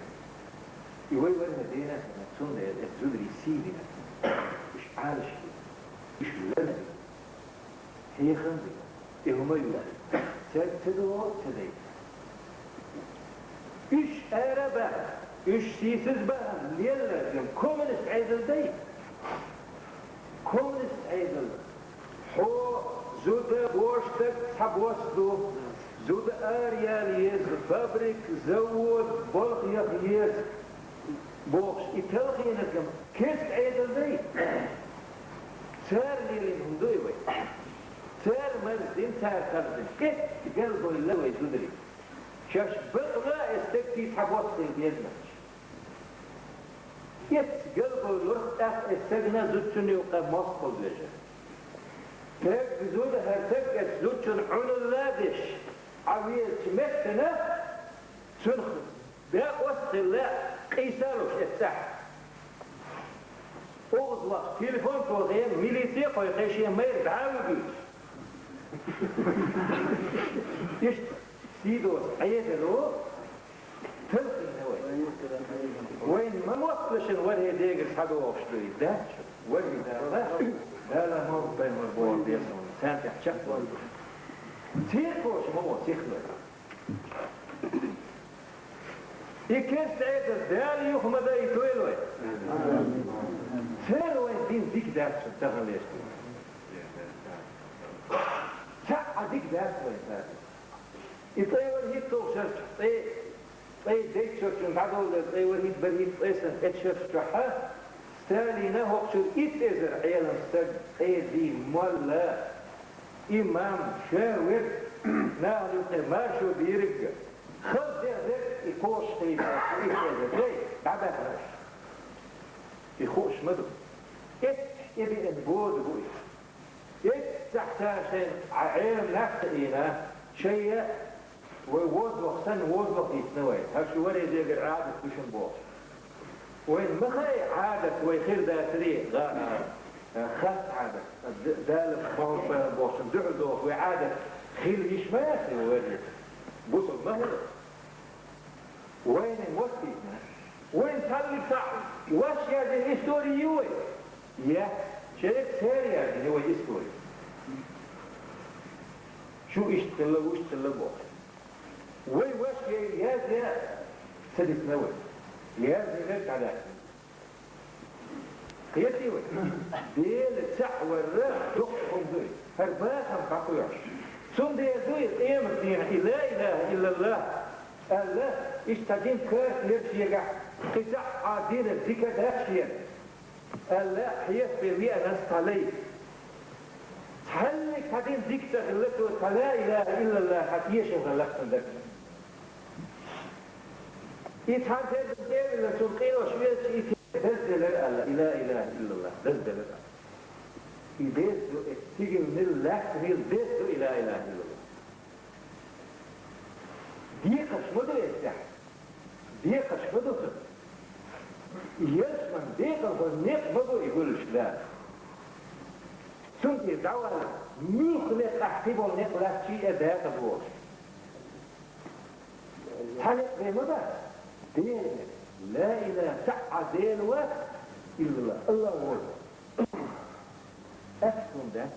И вай варна дена хана, цундела эс зударий сий дина. Уьш Ӏалаш хила. Уьш лана хила. Хьехам дина. И хӀума ю. Ца, ца догӀу, ца дай. Уьш ара баха, уьш сийсаз баха, лелла, коммунист Ӏедал дай. Коммунист Ӏедал. Хьо зуда бошдаг цхьа бос ду, зуда араяла еза, фабрик, завод, балха яха еза, бохуш, и талхийнарг-м керста Ӏедал дай? Цара лелийна хӀума дуй вай? Цара марздина, цара харждина. КӀетта галбевлла вай зударий. Шаьш бакъ ма а, эс стегтий цхьа бос хила беза. Эцца галбевлларх тӀаккха эс стагана зудчун юкъа мостагӀалла вежа. Стаг зуда хӀара стаг эс зудчун Ӏуналла а деш, Ӏа везачу меттана, цунах бекъост хилла къийса а луш эццахь. Оха вахча телефон тохе, милице а кхойкхе, шен майра дӀа а вуьгуьйтуш. Иштта сийдоцу Ӏедало талхийна вай. Вайна ма мотталашан вархӀе дегара схьадогӀуш ду и даьчча, вархӀе Дала, Дала ма ву пайхамар боху бесалла, царна тӀехь чекхвалла. Церковаш ма ву сихлой. И керста Ӏедал Дала юха ма дайтойла вай. Церан вайн дин дика дац шун таханлерчу. Цхьа а дика дац вайн царна. И ткъе ворхӀитталгӀа шарчу, ткъе, ткъе дейтта шарчу дӀадолу дара, ткъе ворхӀитта, бархӀитта, ткъе санна, эцу шарчу чохь а Сталина хӀокхучуьра итт эзар Ӏелам стаг, къеди, молла, имам, ша верг, нахана юккъе маршо бийриг, хаза дер верг и кхошахь хилла, итт эзар, дай, дӀабаьхна уьш. И хууш ма ду. Эццахь тӀебеана бода бу иза. Эццахь цара шайна Ӏа-, Ӏелам нах ца ийна, шайя вай воздух санна, воздух дийцина вай. ХӀара шу вархӀе дегара Ӏадат ду шуна бохуш. Вайн ма хаьа Ӏадат вай хир дацаре, гӀа-, а, хатта Ӏадат. Д-, Дала Мухьаммад пайхамар бохучун дуьхьал доху вай Ӏадат хила йиш ма яц вай варри. Бусалба ма хила. Вайна мотт дийцина. Вайн цхьаллиг цхьаъ ваьш яздина истори ю вай? Яц. Шайх цара яздина вай истори. Шу иштта хилла, вуьшта хилла боху. Вай ваьш я-, язъян ца дисна вай. Яздинарг дӀадаьхна. Кхетий вай? Дела цхьаъ варра доккха хӀума ду и. ХӀара бахам дӀакхоьхьуш. Цундела ду и къематдийнахь и ла илаха иллаллах аьлла, иштта цхьа дин карта яра шегахь, кхин цхьаъ а динан дика дац шена аьлла, хьесапе веана цхьа лай. Цхьаннега цхьа дин дика ца хилла, цо цхьа ла илаха иллаллах тешам хилла цуьнан дагахь. И цхьана терзан тӀе а виллина, цунна къинош везачу и тера дазделира аьлла, и ла илаха иллаллах дазделира аьлла. И деза ду, и сигал мила лаьцна мила деза ду и ла илаха иллаллах. Декхарш ма ду эццехь. Декхарш ма ду цунна. Ялсаман декъалхо некъ ма бу и гуллуш Дала. Цунна тӀера дӀавала, муьлхха некъ ахь кхин болу некъ лаьцчий а дакъа догӀуш. Цхьа некъ бен ма бац. Дела некъ. Ла илаха цхьаъ Дела вац, иллаллах, Аллах ву. Аьтту хӀума дац.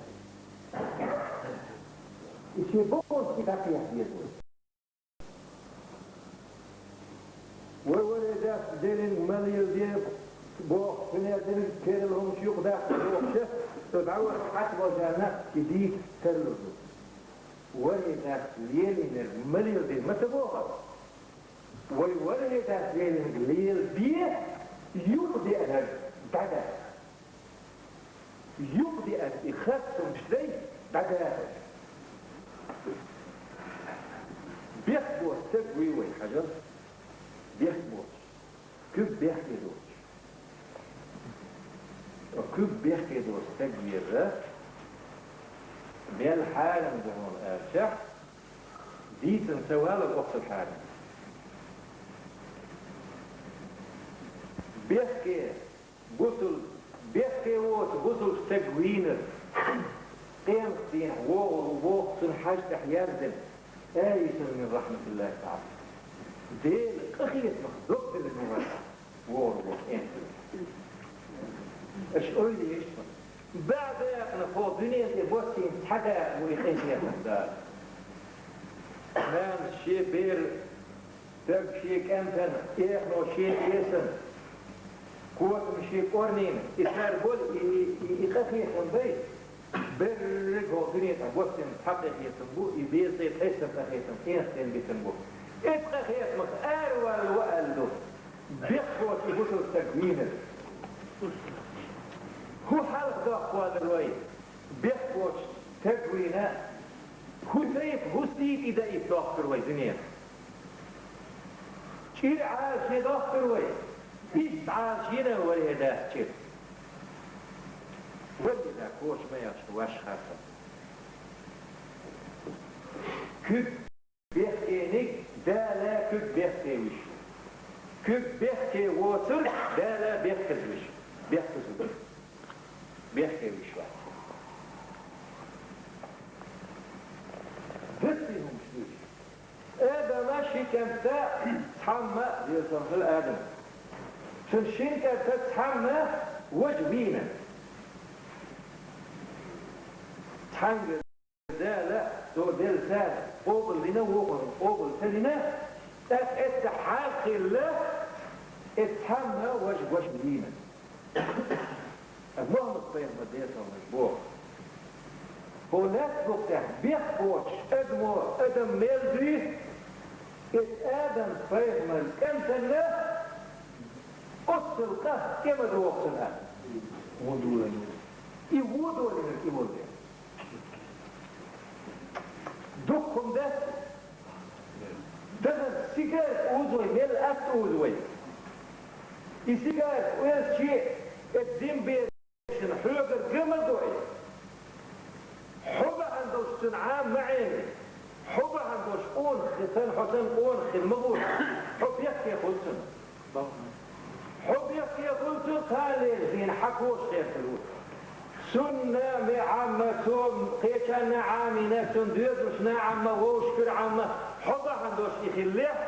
И шен боккъонца и дӀакхехьа деза вай. Вай варе дац Делин ма леладе боху, цуьнан динан керла хӀумаш юкъадаккха бохуш, со дӀаварх хьаца вожарна и дийца тарлур ду. Варе дац лелийнарг ма леладе ма ца боху. Вай варе дац лелийнарг леладе, юкъадеанарг дӀадаьхна. Юкъадеанарг и хаттамаш дай дӀадаьхна. Бехк боцу стаг вуй вай, хьажал? Бехк боцуш. Куьг бехке доцуш. Куьг бехке доцу стаг веза, мел хьарам ду хьуна аьлча, дийцина ца валар оццул хьарам. Бехке, бусул-, бехке воцу бусулба стаг вийнарг, къематдийнахь вогӀур ву боху цунна хьажа тӀехь яздина: «Аисун мин рахьматиллахи таӀала». Делан къахетамах дог диллина ву хьо. ВогӀур ву, аьлла. Аша ойла еш сан. БаьӀ-баьккхина хӀокху дуьнен тӀе боссийна цхьа дакъа ву и къинхетам Дала. Нанас шен бер, стаг шен кӀентан, эхано шен эсан, котам шен кӀорнина, и цара болу и, и, и, и къахетам бай. Берриг хӀокху дуьнен тӀе боссина цхьа къинхетам бу, и беза тӀе тайсар къахетам, кӀентан битина бу. Иза къахетамах аравалла ву аьлла ду. Бехк боцу и бусулба стаг вийнарг. ХӀун хьалха доккхуш валар вай? Бехк боцу стаг вийна, хӀун тайпа, хӀун сий тӀе даийта доккхур вай дуьненах? ЧӀир Ӏалашъе доккхур вай? Иза Ӏалашъина вай хӀе дац чӀир? Вай хӀе да коча ма яхаш ваш хаттар. Куьг бехкениг Дала куьг бехке вуьш ву. Куьг бехке воцург Дала бехказа вуьш. Бехказа вуьш. Бехке вуьш вац. Даций хӀумаш дуьйцу. Адама ши кӀанта цхьамма, везан хила Адам. Цуьнан шин кӀанта цхьамма важа вийна. Цхьаьнгара Дала, цо делла цара къобалдина, вукхарна къобал ца дина, тӀаккха эцца хьагӀ хилла, эцца цхьамма важа гуш вийна. Мухьаммад-пайхамар десалнаш боху: хӀо лаьцна букъ тӀехь бехк боцуш адамо адам мел дуьйцу, эцца Адам-пайхамар кӀантана оццул къа тӀе ма доху цунна. Вон долийна. И вон долийна, и волу. Дуккха хӀума дац. Тахана сигарет узу вай, мел атта узу вай. И сигарет оьзчи, эцу зимберашна хьоьгара га ма го и. Хьо бахьана долуш цуьнан Ӏама ма Ӏени. Хьо бахьана долуш къонах хи-, сан, хьо сан къонах хила ма гӀур. Хьо бехке хуьлу цунна. Хьо бе-, Цхьа леза дийнахь хьан коша херхур ву? Цунна ма Ӏамма, цо кхечанна Ӏамийна, цунна доьзалшна Ӏамма, вовшашкара Ӏамма, хьо бахьана долуш и хиллехь,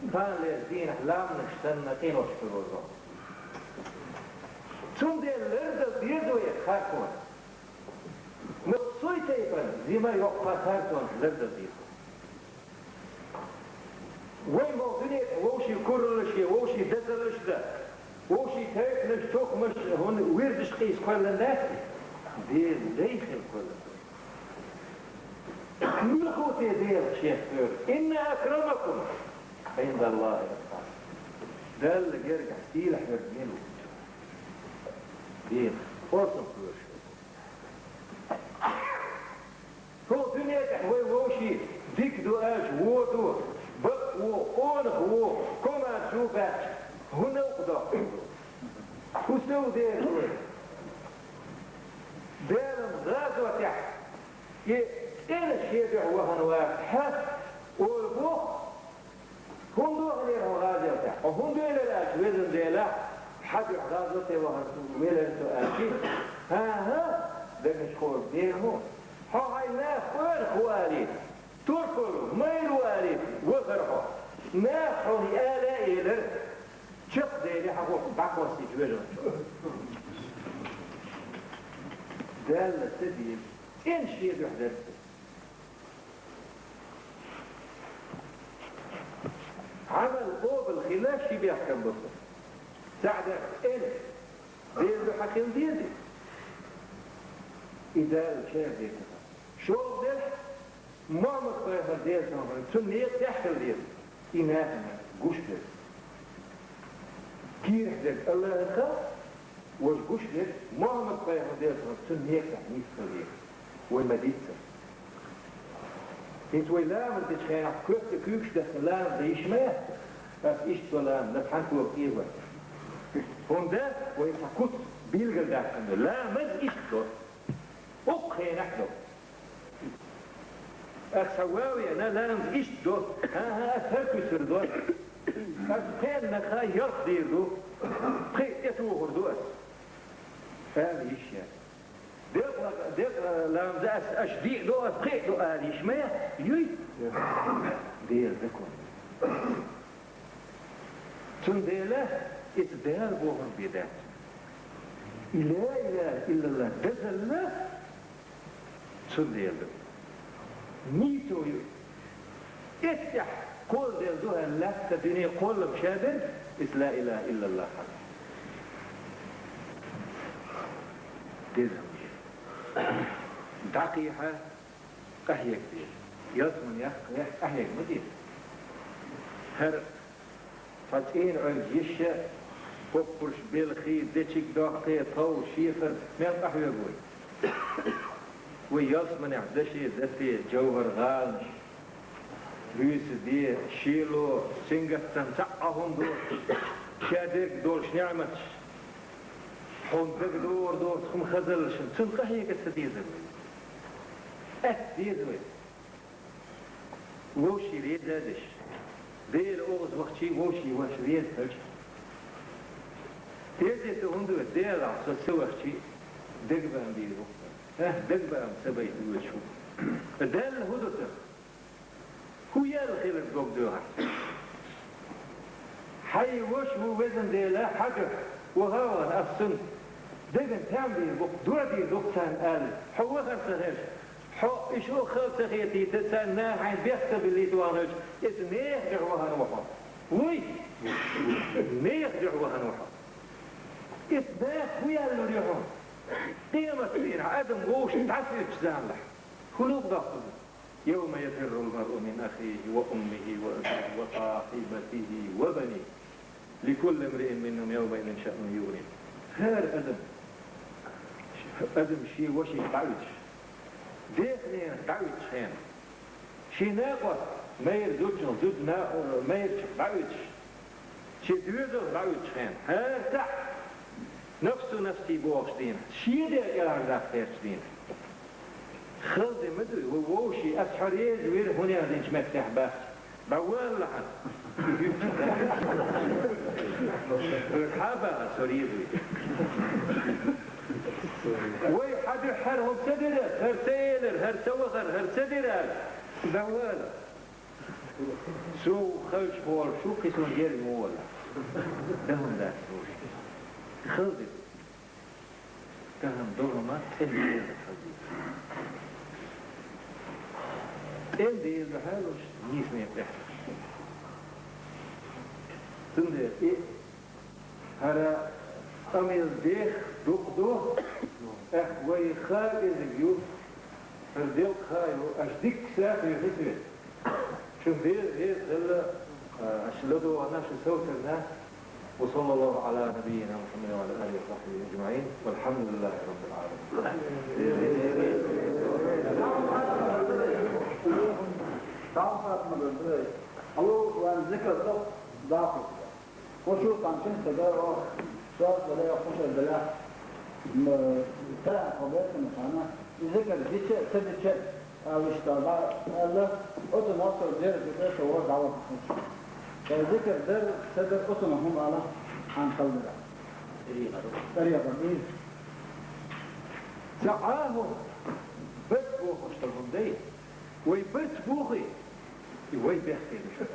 цхьа леза дийнахь лаьмнаш санна къинош хир ву. Цундела лардала деза вай харцонах. Массо а тайпана, жима, йоккха харцонах лардала деза. Вай мо дуьнен тӀехь вовшийн кураллаш е, вовшийн дазаллаш дан, вовшийн тайпанаш, тухумаш, хӀунда вирдаш къийса кхоьллина дац, Делан лай хила кхоьллина ду. Муьлха ву те Делах шех кхоьру? «Инна акрамакум Ӏиндаллахи атқакум». Далла гергахь сийлахь верг мила ву? Делах. Оцунах кхоьру шуна. ХӀокху дуьнен тӀехь вай вовшийн дика ду аьлча, вон ду, бакъ ву, къонах ву, комаьрша ву баьлча, хӀун новкъа доккхур ду? ХӀун сов деза вай? Делан гӀазотехь и цӀена шен дуьхьа вахана вацахь, олу боху, хӀунда ваханера хьо гӀазотехь? Хьо хӀунда велира аьлча, везан Дела, хьан дуьхьа гӀазоте вахар велира со аьлча, хӀан-хӀа, дагахь хӀора дера хӀун? Хьо хьайн нах къонах ву алий, турпал ву, майра ву алий вахара хьо. Наха хьуна и ала а элира, чекхдели хьан гӀуллакх дӀакхоссийча вежарчо. Далла ца деза, цӀена шен дуьхьа дара ца. Ӏамал къобал хила ши бехкам бу со. СаьӀда, цӀена Делан дуьхьа хила деза. И Дала чер деза. ШолгӀа делахь, Мухьаммад-пайхамар Делан цунах, цунна некъа тӀехь хила деза. И нахана гуш деза. Кийрахь дерг АллахӀан хилар, важа гуш дерг Мухьаммад-пайхамар Делан цунна некъа тӀехь нисса хила деза. Вай ма дийццара. ХӀинца вай ламаз дечу хенахь коьрта куьйгаш дахкина ламаз дан йиш ма яц. Ас иштта со ламаз дан хьан кога кӀеза. ХӀунда вай цхьа куц билгалдаьккхина ду. Ламаз иштта до. Укх хенахь до. Ас хьан ван веана, ламаз иштта до. ХӀан-хӀа, ас хӀара куьцар до. Ас пхеаннах ялх дийр ду. Пхи тӀетухур ду ас. Ала йиш яц. Декъа, декъа ламаз ас аша диъ до, ас пхиъ до ала йиш ма яц? Юй? Делан закон. Цундела иза Дала бохург бен дац. И ла илаха иллаллах дазалла цундела ду. Нийсо ю. Эццехь кхолладелла ду аьлла лаьтта дуьне кхоллам ша дерг, иза ла илаха иллаллах хьан. Деза. ДӀакхехьа къахьега деза. Ялсамане яхка къахьега ма деза. ХӀара Цхьа цӀийна Ӏуьрг йиша, поппарш, белхий, дечиг доккхий, тов, шефар, мел къахьоьгу вай? Вай ялсаманехь даше, дате, жовхӀар, гӀаланаш, буьйса де, шело, сингаттам цхьаъ а хӀума доцуш, ша дерг долуш неӀматаш, хьуна дагадогӀур доцу хӀума хазаллашна, цунна къахьега ца дезара вай? Атта деза вай. Вовшийн реза а деш, Делан оагӀуз вахчий вовшийн ваша реза хилча. Реза ду хӀунда вай, Делахь со ца вахчий, дагабаам бийр бу-кх сан. ХӀа, дагабаам ца байта воьдуш ву. Далла хӀун ду сан? ХӀун яьлла хилар дог доьху ахь? Хьайн ваша ву, везан Дела, хьан дуьхьа ваха а вахана, ас цунна деган там бийр бу-кх, дуӀа дийр ду-кх царна аьлла, хьо вахар ца хилча, хьо и шо хала ца хетийта, царна наха хьайна бехк ца биллийта вахана хилча, иза нехан дуьхьа вахана ву хьо. Вуй? Нехан дуьхьа вахана ву хьо. Иза наха хӀун яьллур ю хьуна? Къематдийнахь адам вовшашка дӀасуьйцучу заманахь хӀун новкъа доккхур ду? يوم يفر المرء من أخيه وأمه وأبيه وصاحبته وبنيه لكل امرئ منهم يومئذ شأن يغنيه. ХӀара адам, адам шен вашига дӀауьйтуш, дех-ненах дӀауьйтуш хенахь, шен накъост майра зудчух, зуда на-, майрачух дӀауьйтуш, шен доьзалх дӀауьйтуш хенахь, хӀара цхьаъ нафсу-нафси бохучу дийнахь, шен дегӀ кӀелхьардаккха гӀертачу дийнахь. Хала де ма дуй, вай вовшийн, ас хьо реза вира, хӀун яздинчу меттехь бац, дӀаваллахьан. Хьаба, соревы. Вай хьадуьххьара хӀума ца дира, хӀара ца элира, хӀара ца вахара, хӀара ца дира, Далла. Со хьалча волуш ву, кхин суна герга ма вала. Дан хӀума дац вуш. Хала деза. Тахана догӀма цӀена деза хьалдийца. ЦӀена деза хьалуш, нийса некъ тӀехь. Цундела и хӀара къамел дех дукха ду, тӀаккха вай ха кӀезиг ю, хӀара делкъа ха ю, аша дикка сагӀа хир хи цвет. Шун деза, деза хилла, а, аша ладогӀарна, аша совцарна. وصلى الله على نبينا محمد وعلى آله وصحبه أجمعين. والحمد لله رب العالمين. Хушуъ тӀам чен ца дара оха, соьца дале, хушуъ дале, м, тӀаьхьа хьо беттана хана, и зикр дича, ца дича, аьлла иштта дӀа аьлла, оцу мостагӀа дера дитӀа со вара дӀаваха хӀуш. Э, зикр дар, ца дар, оцунах хӀума ала, хьан хала дара. ТӀарикъа ду. Ца Ӏа хӀума, барт бохуш дар хӀума дай. Вай барт бохий, и вай бехке ду.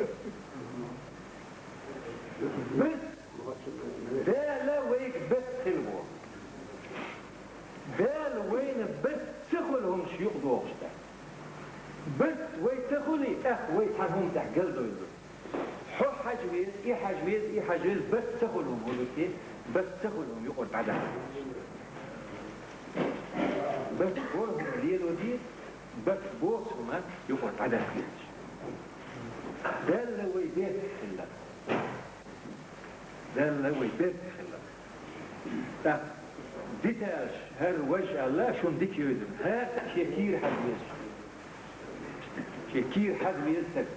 Барт Дала вайга барт хила боху. Дала вайна барт ца хуьлу хӀумаш юкъадохуш дац. Барт вай ца хуьлий, тӀаккха вай цхьана хӀума тӀехь галдойла ду. Хьо хьажа веза, и хьажа веза, и хьажа веза, барт ца хуьлу хӀума хӀун ду те, барт ца хуьлу хӀума юкъара дӀадаха. Барт боху хӀума лело де, барт боцу хӀума юкъара дӀадаха. Дала вай беркат хилла. Далла вай беркат хилла. ТӀаккха диталаш, хӀара важа аьлла, шуна дика йойзина. ХӀара шен кийра хьажа веза. Шен кийра хьажа веза стаг.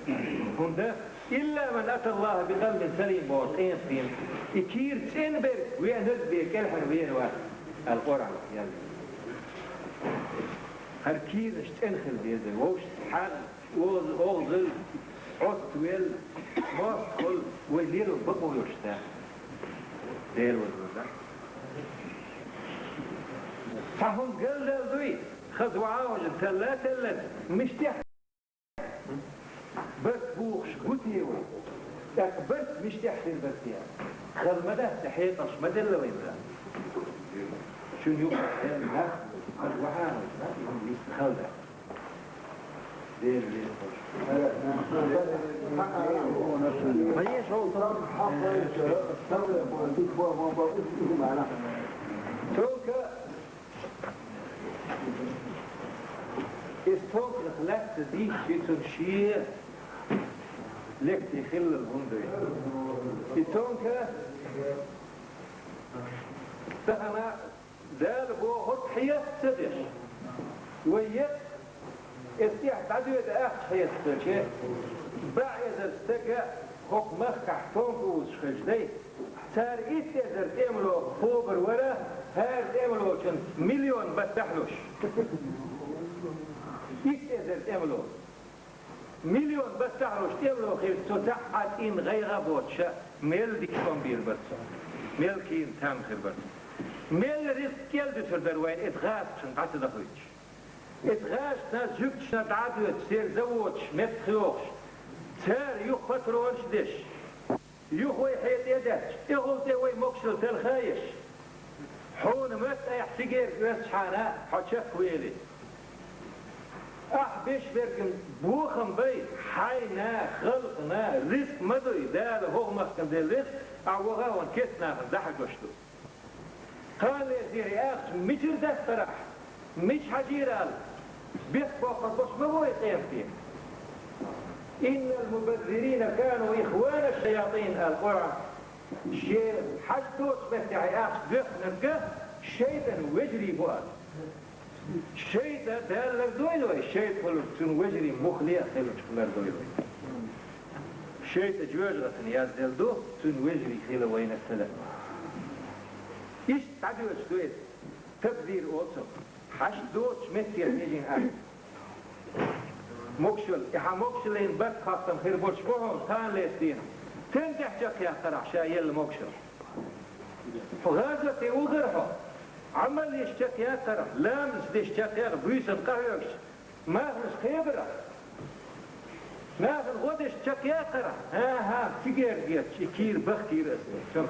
ХӀунда: «إلا من أتى الله بقلب سليم», боху къематдийнахь. И кийра цӀена берг, веанарг бен кӀелхьара вер вац, аьлла Къуръан яздина. ХӀара кийранаш цӀена хила деза, вовшашца хьал Оз-, озал, Ӏоттавелла, мостагӀа вай лело бакъо йолуш дац. Дера ваза ваза. Цхьа хӀума галдала дуй, хаза ваӀа важа талла а таллана, миштехь барт бухуш гу те вай? ТӀаккха барт миштехь хир бара те? Хала ма дац, хьекъалш ма делла вайна. Шуна юкъахь хаза ваӀа важа, и хӀума вист хала дац. Только и столках лаьцна дийшча, цунна шен лекций хилла хӀума ду. И тонка тахана Дала бохург хьеца ца деш. Вай еккъа, эс тӀехь дӀадоьду ахча хьеца хилча, бӀе эзар стага хӀокху махкахь тонка узуш хилча дай, цара итт эзар тӀемало кхобур вара, хӀара тӀемалочун миллион баттахь луш. Итт эзар тӀемало. Миллион баттахь луш тӀемало хилча, цо цхьаъ а цӀийнан гӀайгӀа а боцуша, мел дика тӀом бийр бара цо, мел кийна там хир бара цо. Мел ризкъ кӀел дуьсур дара вайна эца гӀазкхашна дӀа ца дахуьйтуш. Эца гӀазкхашна, жуьгташна дӀа а доьцуш, церан заводаш меттахйохуш, цара юха патронаш деш. Юха вай хье тӀе а даьтташ, тӀехула тӀе вай могушалла талха а еш. Хьуна моьтту айхьа цигерга оьцучхьана хьо чекхвели. Ахь беш верг бохам бай, хьайна, халкъана ризкъ ма дуй, Дала хӀокху махкана делла ризкъ, ахь ваха а ван кест нахана дӀахьажош ду. Кхана лерзийра и ахча мичара дастарахь, мича хьажийра аьлла, бехк боккхур болуш ма бу и къематдийнахь. إن المبذرين كانوا إخوان الشياطين, аьлла Къуръан. Шен хьажа доцучу меттехь и ахча доьхнарг шайтӀан вежарий бу аьлла. ШайтӀа Дала лардойла вай, шайтӀа хуьлург цуьнан вежарийн муха ле а хилча лардойла вай. ШайтӀа жоьжахатана язделла ду, цуьнан вежарий хила вайна ца лаьа. Иштта дӀадоьдуш ду иза, табзир оцу, хьажа доцучу меттера хьежийна ахча. Могушалла, и хьан могушаллин барт-хаттам хир болуш бу хьуна кхана лерсийна. Стен тӀехь чекхъяккхарахь ша елла могушалла? Хьо гӀазоте вахара хьо? Ӏамал еш чекхъяккхарахь, ламаз деш чекхъяккхарахь, буьйсанна къахьоьгуш, марханаш кхебарахь, нахана гӀо деш чекхъяккхарахь? ХӀан-хӀа, цигара гечча, и кийра бахкийра ас. Чо,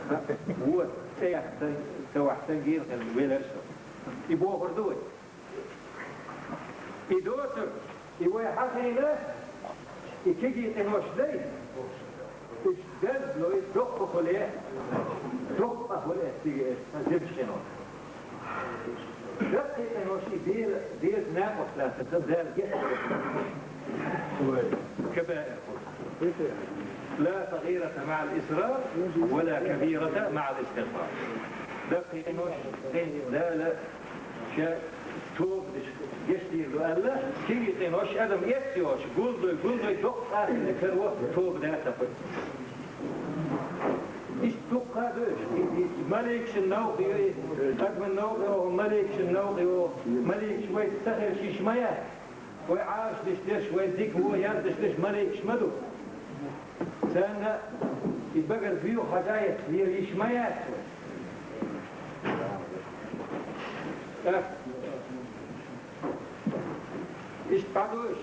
вот, цӀе яхта, ца вахта гийра хилла велар со. И бохур ду вай. И доцург, и вай хьахийна, и кегий къинош дай, уьш дазлой доккха хуьлу, доккха хуьлу цига, сан зирчу къинош. Даккхий къинош и Дела, Дела накъост лаьцна, Дала гечдо. Кабаир. لا صغيرة مع الإصرار، ولا كبيرة مع الاستغفار. Даккхий къинош, Дала ша тоба деш гечдийр ду аьлла, кегий къинош адам эццайолуш, гулдой, гулдой, доккха къахьийна каро тоба дац цо. Иштта дуккха а ду уьш, и, и маликашна новкъа ю, и адамна новкъа ю, маликашна новкъа ю, маликаш вайца ца хилча йиш ма яц. Вай Ӏалашдеш дерш, вай дика вон яздеш дерш маликаш ма ду. Царна и багара буьйху хьажа а яц, лела йиш ма яц вай. ТӀаккха иштта дӀадуьйш.